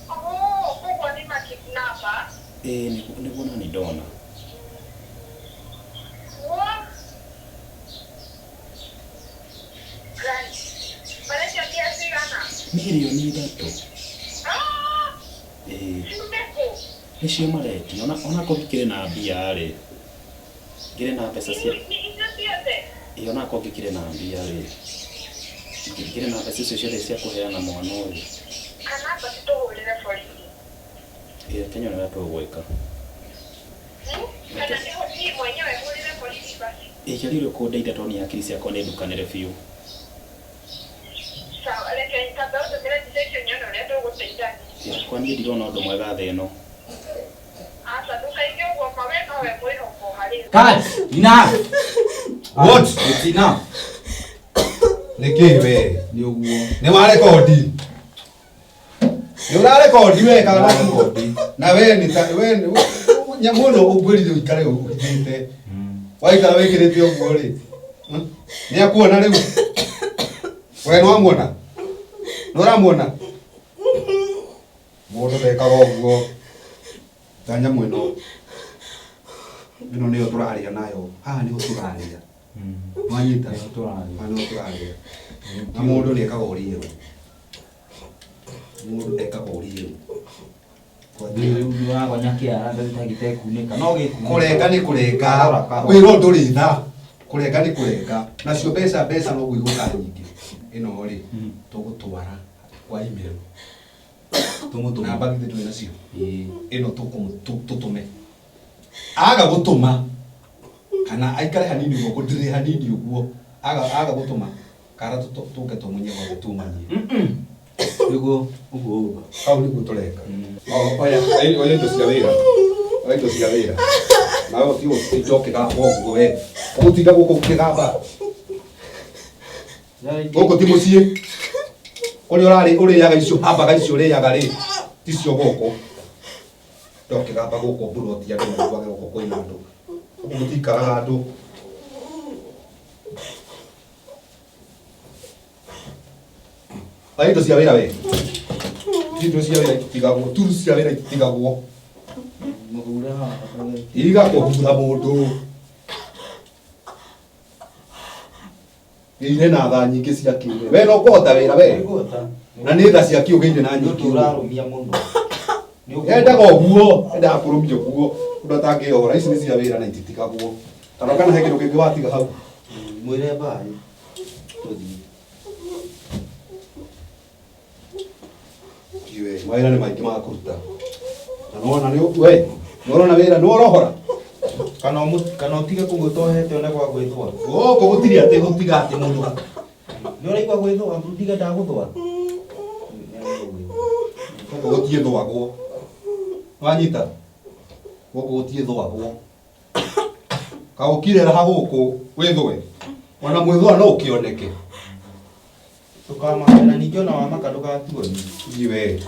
Oh, koguo nĩ makidnapper. Ĩĩ nĩguo nani ndona. What? Right. Maretia mbia cigana? Mirioni ithatũ. Ah, Ĩĩ ciume kũ? nĩcio maretia ona onakorwo ngĩkĩrĩ na mbia rĩ ngĩrĩ na mbeca cia Nĩ icio ciothe? ĩĩ onakorwo ngĩkĩrĩ na mbia rĩ ngĩrĩ na mbeca icio ciothe cia kũheana mwana ũyũ. Kana basi tũhũrĩre borithi. Ĩĩ reke nyone ũrĩa tũgwĩka. Kana niĩ mwenyewe hũrĩre borithi basi. Ĩĩ kĩagĩrĩirwo kũndeithia tondũ niĩ hakiri ciakwa nĩ ndukanĩre biũ. Sawa, reke tambe ũndũmĩre mbica icio nyone ũrĩa tũgũteithania. Yakwa niĩ ndirona ũndũ mwega thĩ ĩno. Aca, ndũkaige ũguo ma we nowe mwĩhoko harĩ Cut! Enough! What? It's enough. Nĩ kĩ we? Nĩ ũguo. Nĩ warekondi? Nĩ ũrarekondi we kana? Nĩrarekondi. Na we nĩ ta we nĩ- nyamũ ĩno ũngwĩrire ũikare ũhithĩte. Waikara wĩkĩrĩte ũguo rĩ. Nĩ akuona rĩu. We nĩ wamuona? Nĩ ũramuona? Mũndũ ndekaga ũguo. Ta nyamũ ĩno. Ĩno nĩyo tũrarĩa nayo. Haha nĩho tũrarĩa. Wanyita? Nĩho tũrarĩa. Haha nĩho tũrarĩa. Na mũndũ nĩ ekaga ũrĩo. Mũndũ ekaga ũrĩo. Rĩu nĩ ũragonya kĩara gĩtekunĩka. No gĩkunĩka. Kũrenga nĩ kũrenga. Kahora, kahora. Wĩra ndũrĩ tha. Kũrenga nĩ kũrenga. Nacio mbeca mbeca no igũka nyingĩ. Ĩno rĩ, tũgũtwara kwa email. Tũmũtũme. Namba githĩ ndũrĩ nacio. Ĩĩ. Ĩno tũtũme. Aga gũtũma kana aikare hanini ũguo kũndirĩ hanini ũguo aga aga gũtũma kara tũke tũmunye gothe tumanie. Nĩguo ũguo ũguo. Hau nĩguo tũreka. Oya oya indo cia wĩra. Oya indo cia wĩra. Nawe ũtige gũtinda ũkĩgamba ũguo we. Ũgũtinda gũkũ ũkĩgamba. Gũkũ ti mũciĩ. Kũrĩa ũrarĩ ũrĩaga icio hambaga icio ũrĩaga rĩ ticio gũkũ. Ndokĩgamba gũkũ mburoti andũ maiguage gũkũ kwĩna andũ. Gũkũ gũtikaraga andũ. Oya indo cia wĩra we. Indo cia wĩra ititigagwo, turu cia wĩra ititigagwo. Mũhure haha. Iga kũhura mũndũ. Ire na tha nyingĩ cia kĩũgĩ. We no kũhota wĩra we. Nĩngũhota. Na nĩ tha cia kĩũgĩ na Nĩ ũndũ nyingĩ. ũrarũmia mũno. Nĩ ũguo. Endaga ũguo, endaga kũrũmia ũguo. Ũndũ atangĩohora ici nĩ cia wĩra na ititigagwo. Kana kana he kĩndũ kĩngĩ watiga hau. Mwĩre mbaĩ. Tũthiĩ. Iwe, mawĩra nĩ maingĩ ma kũruta. Na nĩwona nĩ we, nĩũrona wĩra nĩũrohora. Kana kana ũtige kũgwĩta ũhete one gwa gwĩthũa. Gũkũ gũtirĩ atĩ gũtiga atĩ mũndũ Nĩ ũraigua gwĩthũa, ndige ndagũthũa. Gũkũ gũtiĩthũagwo. Wanyita? Gũkũ gũtiĩthũagwo. Kaũkire raha gũkũ wĩthũe. Ona mwĩthũa no ũkĩoneke. Ndũkamake na ningĩ ona wamaka ndũgatuonie. Iwe.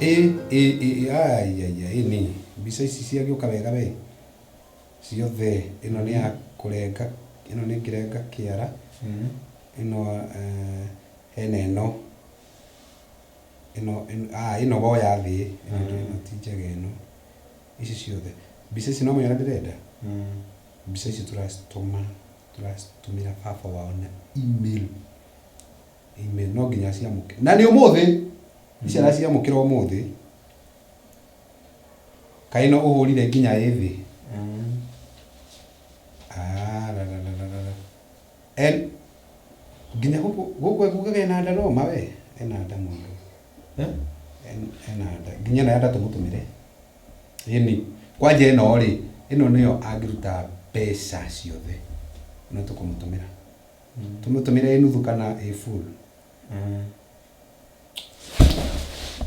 Ĩ ĩ ĩ ai ai ai nĩ mbica ici ciagĩũka wega we ciothe. Ĩno nĩ ya kũrenga, ĩno nĩ ngĩrenga kĩara. Ĩno hena ĩno ĩno ĩno woya thĩ ĩno ti njega ĩno. Ici ciothe mbica ici no menya ũrĩa ndĩrenda. Mbica ici tũracitũma tũracitũmĩra baba wao na email. Email no nginya ciamũkĩre. Na nĩ ũmũthĩ. Ici araciamũkĩra ũmũthĩ. Kaĩ ĩno ũhũrire nginya ĩ thĩ. Ah, la la la la la. En nginya gũkũ gũkũ ekugaga ena nda no ma we. Ena nda mũndũ. Ena nda. Nginya ĩno ya nda tũmũtũmĩre. Ĩni. Kwanja ĩno rĩ, ĩno nĩyo angĩruta mbeca ciothe. Ĩno tũkũmũtũmĩra. Tũmũtũmĩre ĩ nuthu kana ĩ full.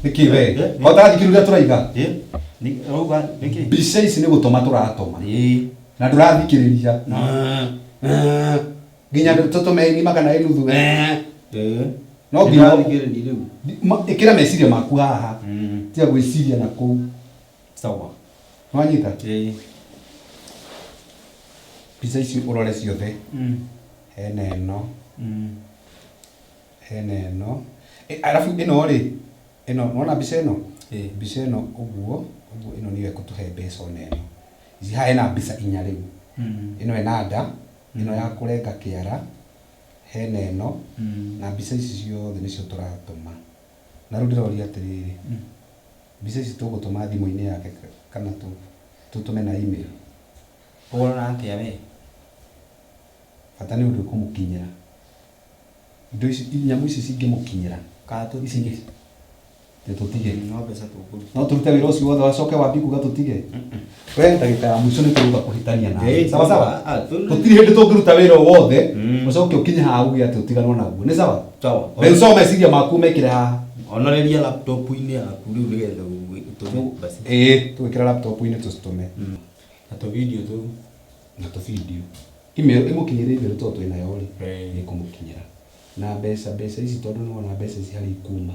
Nĩkĩ we? Hotathikĩrĩria tũraiga. Ũrauga nĩkĩ? Mbica ici nĩ gũtũma tũratũma. Na ndũrathikĩrĩria. Nginya tũtũme ĩ ng'ima kana ĩ nuthu. No nginya Nĩndĩrathikĩrĩria rĩu. Ĩkĩra meciria maku haha. Tiga gwĩciria na kũu. Sawa. Nĩwanyita? Mbica ici ũrore ciothe. Hena ĩno. Hena ĩno. Arabu ĩno rĩ, ĩno nĩwona mbica ĩno? Mbica ĩno ũguo, ũguo ĩno nĩyo ĩgũtũhe mbeca ona ĩno. Ici haha hena mbica inya rĩu. Ĩno ĩna nda, ĩno ya kũrenga kĩara, hena ĩno, na mbica ici ciothe nĩcio tũratũma. Na rĩu ndĩroria atĩrĩrĩ, mbica ici tũgũtũma thimũ-inĩ yake kana tũtũme na email? Ũrona atĩa we? Bata nĩ ũndũ ũkũmũkinyĩra. Indo ici, nyamũ ici cingĩmũkinyĩra. Kana Ici tũtige. Atĩ tũtige. No mbeca tũkũruta. No tũrute wĩra ũcio wothe wacoke wambie kuga tũtige. We ndagĩka ya mũico nĩ tũgũka kũhĩtania nawe. Ĩĩ, Sawa sawa. ah, Tũtirĩ hĩndĩ tũngĩruta wĩra o wothe ũcoke ũkinye haha uge atĩ ũtiganwo naguo. Nĩ sawa? Sawa. Benso meciria maku mekĩre haha. Onoreria laptop-inĩ yaku rĩu nĩgetha ũtũme basi. Ĩĩ, tũgwĩkĩra laptop-inĩ tũcitũme. Na tũ video tũu. Na tũ video. Email ĩmũkinyĩre email tondũ twĩ nayo rĩ. Ĩĩ. Ĩkũmũkinyĩra. Na mbeca mbeca ici tondũ nĩwona mbeca ici harĩa ikuma.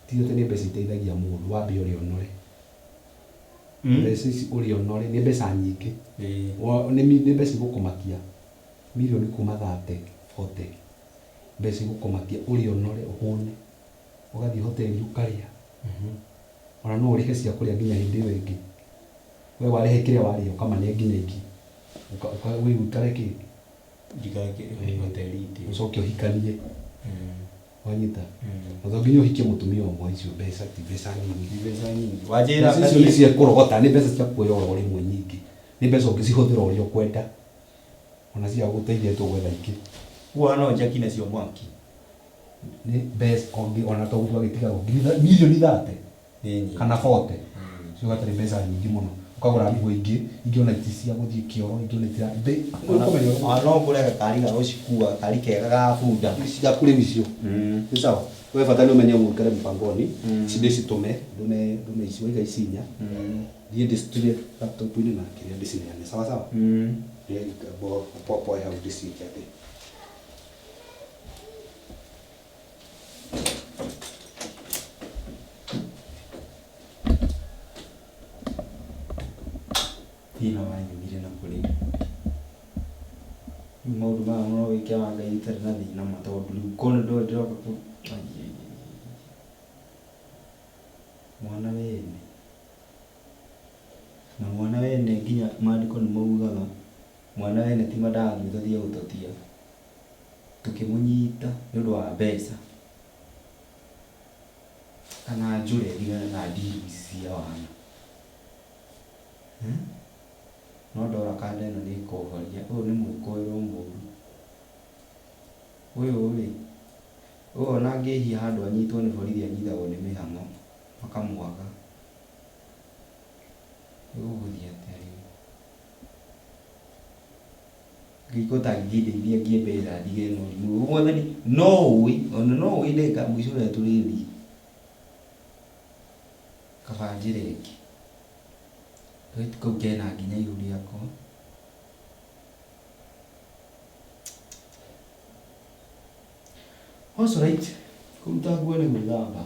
Ti atĩ nĩ mbeca iteithagia mũndũ, wambe ũrĩe ũnore. Mbeca ici ũrĩe ũnore nĩ mbeca nyingĩ. Ĩĩ. Nĩ mbeca igũkũmakia. Mirioni kuma 30, 40. Mbeca igũkũmakia ũrĩe ũnore ũhũne. Ũgathiĩ hoteli ũkarĩa. Ona no ũrĩhe cia kũrĩa nginya hĩndĩ ĩyo ĩngĩ. We warĩhe kĩrĩa warĩa ũkamane nginya ingĩ. We ũikare kĩ? Njikare hoteli-inĩ. Ũcoke ũhikanie. Wanyita? Na to nginya ũhikie mũtumia ũmwe icio mbeca ti mbeca nyingĩ. Ti mbeca nyingĩ. Wanjĩra Mbeca icio nĩ cia kũrogota, nĩ mbeca cia kuoya oro rĩmwe nyingĩ. Nĩ mbeca ũngĩcihũthĩra ũrĩa ũkwenda. Ona cia gũgũteithia tũgwetha ingĩ. Ũguo no njaki nacio mwaki. Nĩ mbeca ona to gũtua gĩtigagwo ngiri mirioni 30 Nĩ nyingĩ. kana 40. Icio gatarĩ mbeca nyingĩ mũno. Ũkagũra nguo ingĩ, ingĩ ona ti cia gũthiĩ kĩoro, ingĩ ona itira Ona no ngũre gakari ga gũcikua, gakari kega ga bunda. Ciaku rĩu icio. Nĩ sawa. We bata nĩ ũmenye ũikare mũbango-inĩ. Ici ndĩcitũme, ndũme ici waiga ici inya. Thiĩ ndĩcitũre laptop-inĩ na kĩrĩa ndĩcineane. Sawa sawa? Poa hau ndĩciĩke atĩ. Thĩna wanyumire na kũrĩ. Rĩu maũndũ maya no wĩke wa Ngai ũtarĩ na thĩna ma tondũ rĩu korwo nĩ ndĩroka kũ mwana wene. Na mwana wene nginya maandĩko nĩ maugaga mwana wene ti mandathi tũthiĩ gũtũtia. Tũkĩmũnyita nĩ ũndũ wa mbeca. Kana njũre ndigane na ndiru ici cia wana. No ndora kanda ĩno nĩ ĩkũhoria. Ũyũ nĩ mwĩkũĩrwo mũru. Ũyũ rĩ, ũyũ ona angĩhia handũ anyitwo nĩ borithi anyitagwo nĩ mĩhang'o makamwaga. Gũgũthiĩ atĩa rĩu? Ngai ko ũtangĩkĩndeithia ngĩe mbeca ndigane na ũrimũ ũyũ. Mwathani no ũĩ, ona no ũĩ ndagĩka ya mũico ũrĩa tũrĩthiĩ. Kaba njĩra ĩngĩ. Kairĩtu kau kena nginya ihu rĩako. Also right, kũruta nguo nĩ gwĩthamba.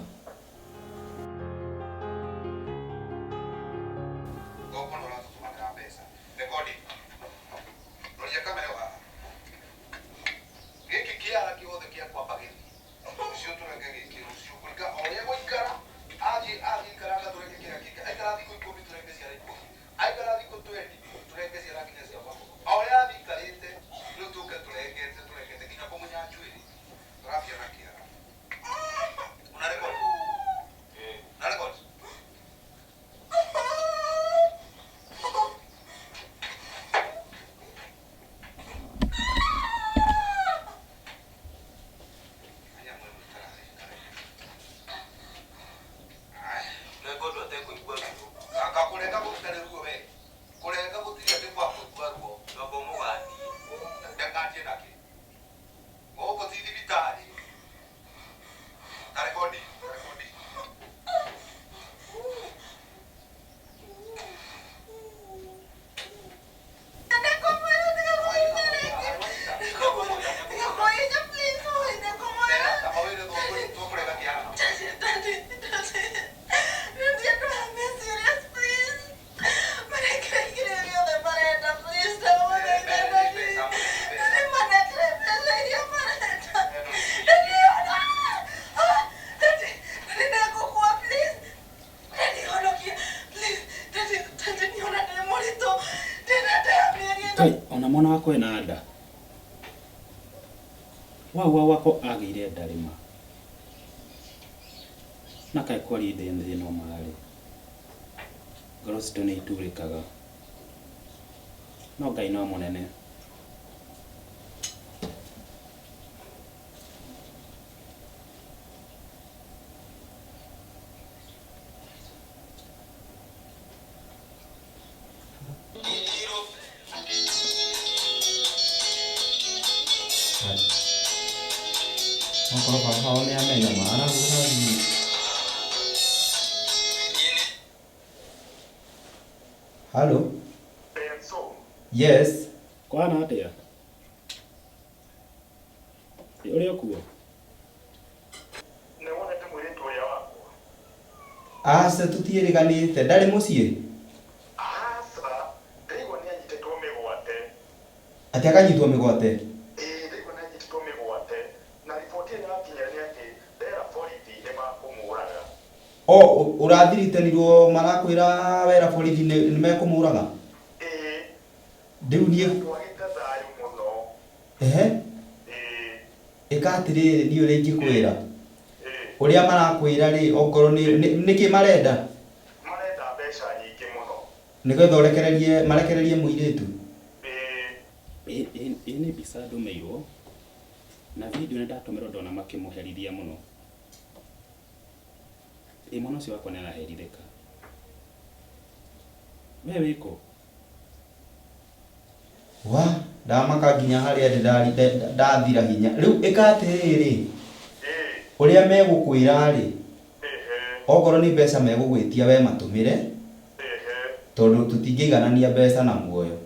Ngombo nĩ ũratũtũmanĩra mbeca. Recording. Roria kamera ĩyo haha. Gĩkĩ kĩara kĩothe kĩa kwamba gĩthiĩ. Rũciũ tũrenge gĩkĩ, rũciũ kũringa o ũrĩa gũikara, athiĩ athiĩ ikaranga tũrenge kĩrĩa kĩngĩ. Aikara thikũ 10 tũrenge ciara 10. Aikara thikũ 20 tũrenge ciara nginya cia magũrũ. O ũrĩa athiĩ ikarĩte, rĩu tũke tũrengete tũrengete nginya kũmunya njuĩrĩ. Tũrambia na kĩara. Una record? Una record? Kũrenga gũtirĩ ruo we. Kũrenga gũtirĩ atĩ kwa kũigua ruo. Ndongo mũgandie. Ndangandie nakĩ? Gũkũ ti thibitarĩ. Ta rekodi, ta rekodi. Kai, ona mwana wakwa ena nda. Wau wako agĩire nda rĩ ma. Na kaĩ kwaria thĩ ĩno ma rĩ. Ngoro citũ nĩ iturĩkaga. No Ngai no mũnene. Okorwo baba wao nĩ amenya ma arahũra thimũ. Hello. Yes. Kwana atĩa? Ĩ, Ũrĩ o kuo? Aca tũtiĩrĩganĩte ndarĩ mũciĩ. Atĩ akanyitwo mĩgwate. O ũrathiritanirwo marakwĩra wera borithi nĩ mekũmũraga. Rĩu niĩ ehe ĩka atĩrĩrĩ niĩ ũrĩa ingĩkwĩra ũrĩa marakwĩra rĩ okorwo nĩ nĩkĩ marenda nĩgetha ũrekererie marekererie mũirĩtu. Ĩ nĩ mbica ndũmĩirwo na video nĩ ndatũmĩrwo ndona makĩmũherithia mũno. Ĩ mwana ũcio wakwa nĩ araherithĩka. We wĩkũ? Wa ndamaka nginya harĩa ndĩ ndathira hinya. Rĩu ĩka atĩrĩrĩ ũrĩa megũkwĩra rĩ okorwo nĩ mbeca megũgwĩtia we matũmĩre tondũ tũtingĩiganania mbeca na muoyo.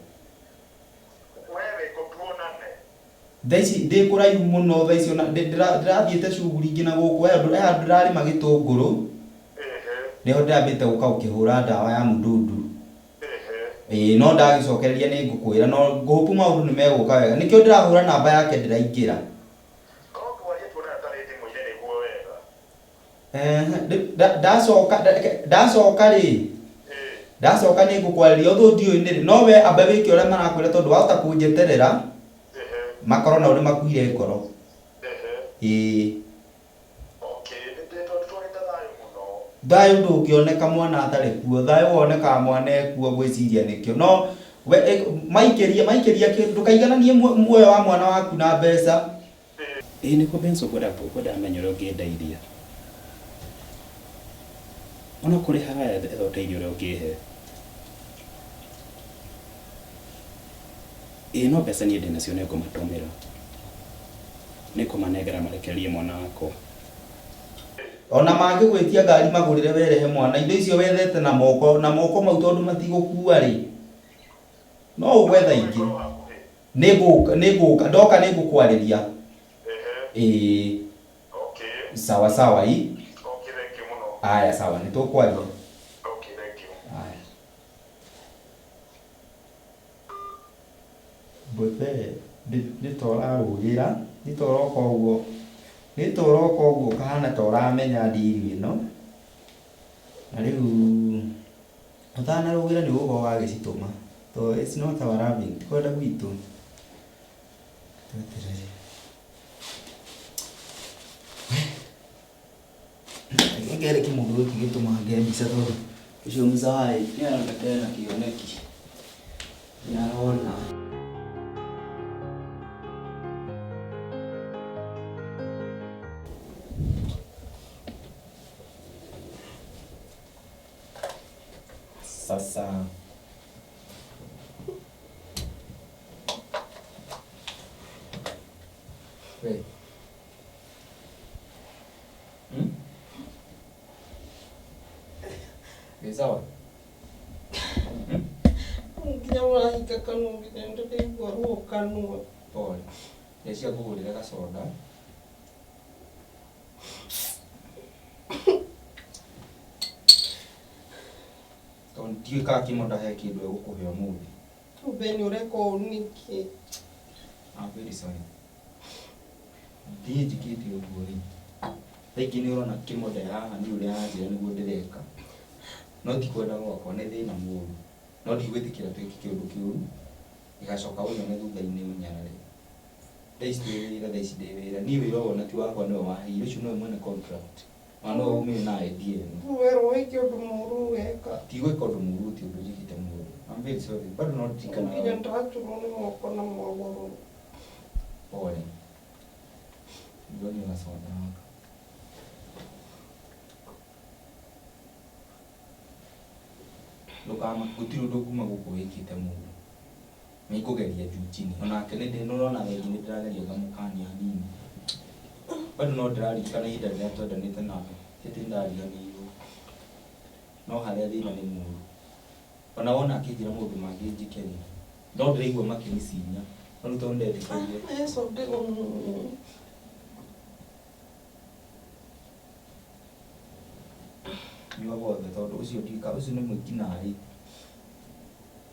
Thaa ici ndĩ kũraihu mũno thaa ici ona ndĩrathiĩte cuguri nginya gũkũ he handũ ndĩrarĩma gĩtũngũrũ nĩho ndĩrambĩte gũka gũkĩhũra ndawa ya mũndundu. Ĩĩ no ndagĩcokereria nĩ ngũkwĩra no ngũhũpu maũndũ nĩ megũka wega nĩkĩo ndĩrahũra namba yake ndĩraingĩra. Ndacoka ndacoka rĩ ndacoka nĩ ngũkwarĩria ũthũ ndiũĩ nĩrĩ no we amba wĩke ũrĩa marakwĩra tondũ wahota kũnjeterera makorwo nao nĩ makuire ngoro. Ĩĩ thayũ ndũngĩoneka mwana atarĩ kuo thayũ wonekaga mwana ekuo ngwĩciria nĩkĩo no we maikĩria maikĩria ndũkaigananie muoyo wa mwana waku na mbeca. Ĩ nĩguo Benson ngwenda ngwenda menye ũrĩa ũngĩndeithia. Ona kũrĩ haraya etha ũteithio ũrĩa ũngĩhe. Ĩ no mbeca niĩ ndĩnacio nĩ ngũmatũmĩra. Nĩ ngũmanengera marekererie mwana wakwa. Ona mangĩgwĩtia ngari magũrĩre werehe mwana indo icio wethete na moko na moko mau tondũ matigũkua rĩ no ũgwetha ingĩ. Nĩ ngũka ndoka nĩ ngũkwarĩria. Ĩĩ sawa sawa i. Aya sawa nĩ tũkwaria. Aya. Mbũthe nĩ ta ũrarũgĩra nĩ ta ũroka ũguo nĩ ta ũroka ũguo ũkahana ta ũramenya ndiri ĩno na rĩu ũtanarũgĩra nĩ ũgũkorwo wagĩcitũma tondũ it's not our loving ti kwenda gwitũ. Tweterere. Reke ngere kĩmũndũ gĩkĩ gĩtũmange mbica tondũ ũcio mũcai nĩ aroneka ena kĩoneki. Nĩ arona. Sasa we Hmm? Wĩ sawa? Nginya ũrahinga kanua nginya ndĩraigua ruo kanua. Pole. Rĩcia ngũgũrĩre gacoda. Tondũ ndiũĩ kana kĩmonda he kĩndũ egũkũhe ũmũthĩ. Ben ũreka ũũ nĩkĩ? I'm very sorry. Thiĩ njĩkĩte ũguo rĩ. Thaa ingĩ nĩ ũrona kĩmonda haha nĩ ũrĩa aranjĩra nĩguo ndĩreka. No ti kwenda gwakwa nĩ thĩna mũũru. No ndigwĩtĩkĩra twĩke kĩũndũ kĩũru gĩgacoka ũnyone thutha-inĩ ũnyarare. Thaa ici twĩ wĩra, thaa ici ndĩ wĩra. Niĩ wĩra ũyũ ona ti wakwa nĩwe waheire. Ũcio nĩwe mwene contract. Ona nĩwe umire na idea ĩno. Werwo wĩke ũndũ mũũru ũgeka. Ti gwĩka ũndũ mũũru ti ũndũ njĩkĩte mũũru. I'm very sorry. Bado no ndirikanaga. Nginya ndĩraturwo nĩ moko na magũrũ. Pole. Ngonia gacoda gaka. Ndũkama gũtirĩ ũndũ kuma gũkũ wĩkĩte mũũru. Nĩ ngũgeria juu chini. Onake nĩ ndĩrona rĩngĩ nĩ ndĩrageria ngamũkania hanini. Bado no ndĩraririkana ihinda rĩrĩa twendanĩte nake. Tĩtĩ ndariganĩirwo. No harĩa thĩna nĩ mũũru. Ona wona akĩnjĩra maũndũ mangĩ njĩke rĩ, no ndĩraigua makĩnicinya. No rĩu tondũ ndetĩkĩrire. It's okay. Nyua gothe tondũ ũcio ndika ũcio nĩ mwĩkinaĩ.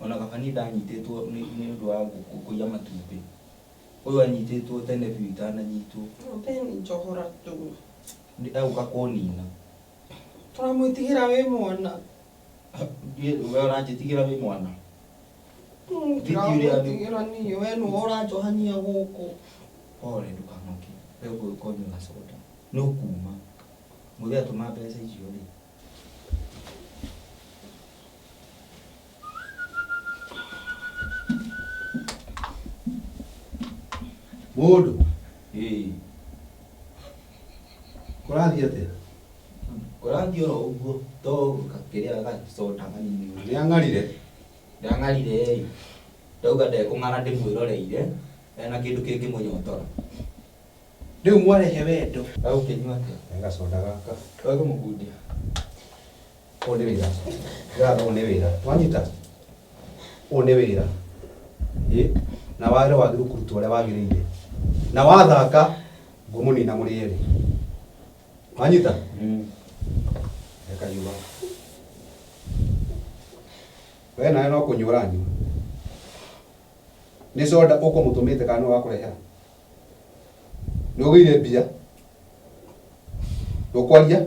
Ona kaba niĩ ndanyitĩtwo nĩ nĩ ũndũ wa kũiya matumbĩ. Ũyũ anyitĩtwo tene biũ itananyitwo. Ni njohora tu. Egũka kũnina. Tũramwĩtigĩra wĩ mwana. We ũranjĩtigĩra wĩ mwana. Ndĩramwĩtigĩra niĩ, we nĩwe ũranjohania gũkũ. Pole ndũkamake. We ũgũka ũnyue gacoda. Nĩ ũkuma. Mũthee atũma mbeca icio rĩ. Mũndũ Ĩĩ. kũrathiĩ atĩa? Kũrathiĩ oro ũguo to kĩrĩa gacoda kanini. Nĩ ang'arire. Ndang'arire ĩ. Ndauga ndekũng'ara ndĩmwĩroreire ena kĩndũ kĩngĩmũnyotora. Rĩu mwarehe wendo. Agũkĩnyua atĩa? Gacoda gaka. Wekũmũkundia. Ũyũ nĩ wĩra. Ndĩratha ũyũ nĩ wĩra. Wanyita? Ũyũ nĩ wĩra. Ĩ? Na wĩra wagĩrĩirwo kũrutwo ũrĩa wagĩrĩire. Na wathaka ngũmũnina mũrĩ erĩ. Wanyita? Reka nyua. We nawe no kũnyua ũranyua. Nĩ soda ũkũmũtũmĩte kana nĩwe wakũrehera? Nĩ ũgĩire mbia? Ndũkwaria?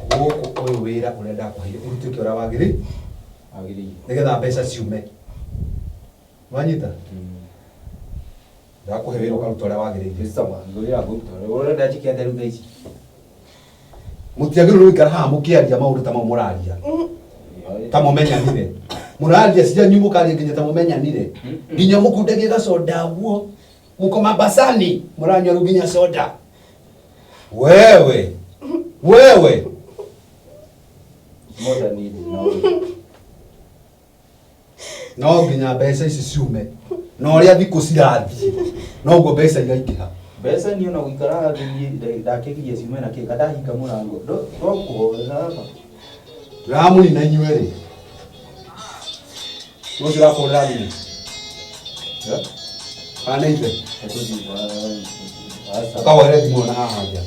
Gũkũ ũyũ wĩra ũrĩa ndakũheire ũrutĩke ũrĩa wagĩrĩire Wagĩrĩire. nĩgetha mbeca ciume. Wanyita? Ndakũhe wĩra ũkaruta ũrĩa wagĩrĩire. Sawa, ngũrĩra ngũruta. Ũrenda njĩke atĩa rĩu thaa ici? Mũtiagĩrĩirwo gũikara haha mũkĩaria maũndũ ta mau mũraria. Ta mũmenyanire. Mũraria cianyu mũkaria nginya ta mũmenyanire. Nginya mũkundagie gacoda guo. Mũko mambasani mũranyua rĩu nginya soda. Wewe. Wewe. More than no. No nginya mbeca ici ciume. Na ũrĩa thikũ cirathiĩ noguo mbeca iraingĩha. Mbeca niĩ ona gũikara thĩ niĩ ndakĩgiria ciume na kĩ kandahinga mũrango. No kũhoera baba. Ndĩramũnina inyuĩ erĩ. Nũ ũcio ũrakũhũrĩra thimũ? Kana nĩ ithe? Ũkawoere thimũ ona haha nja.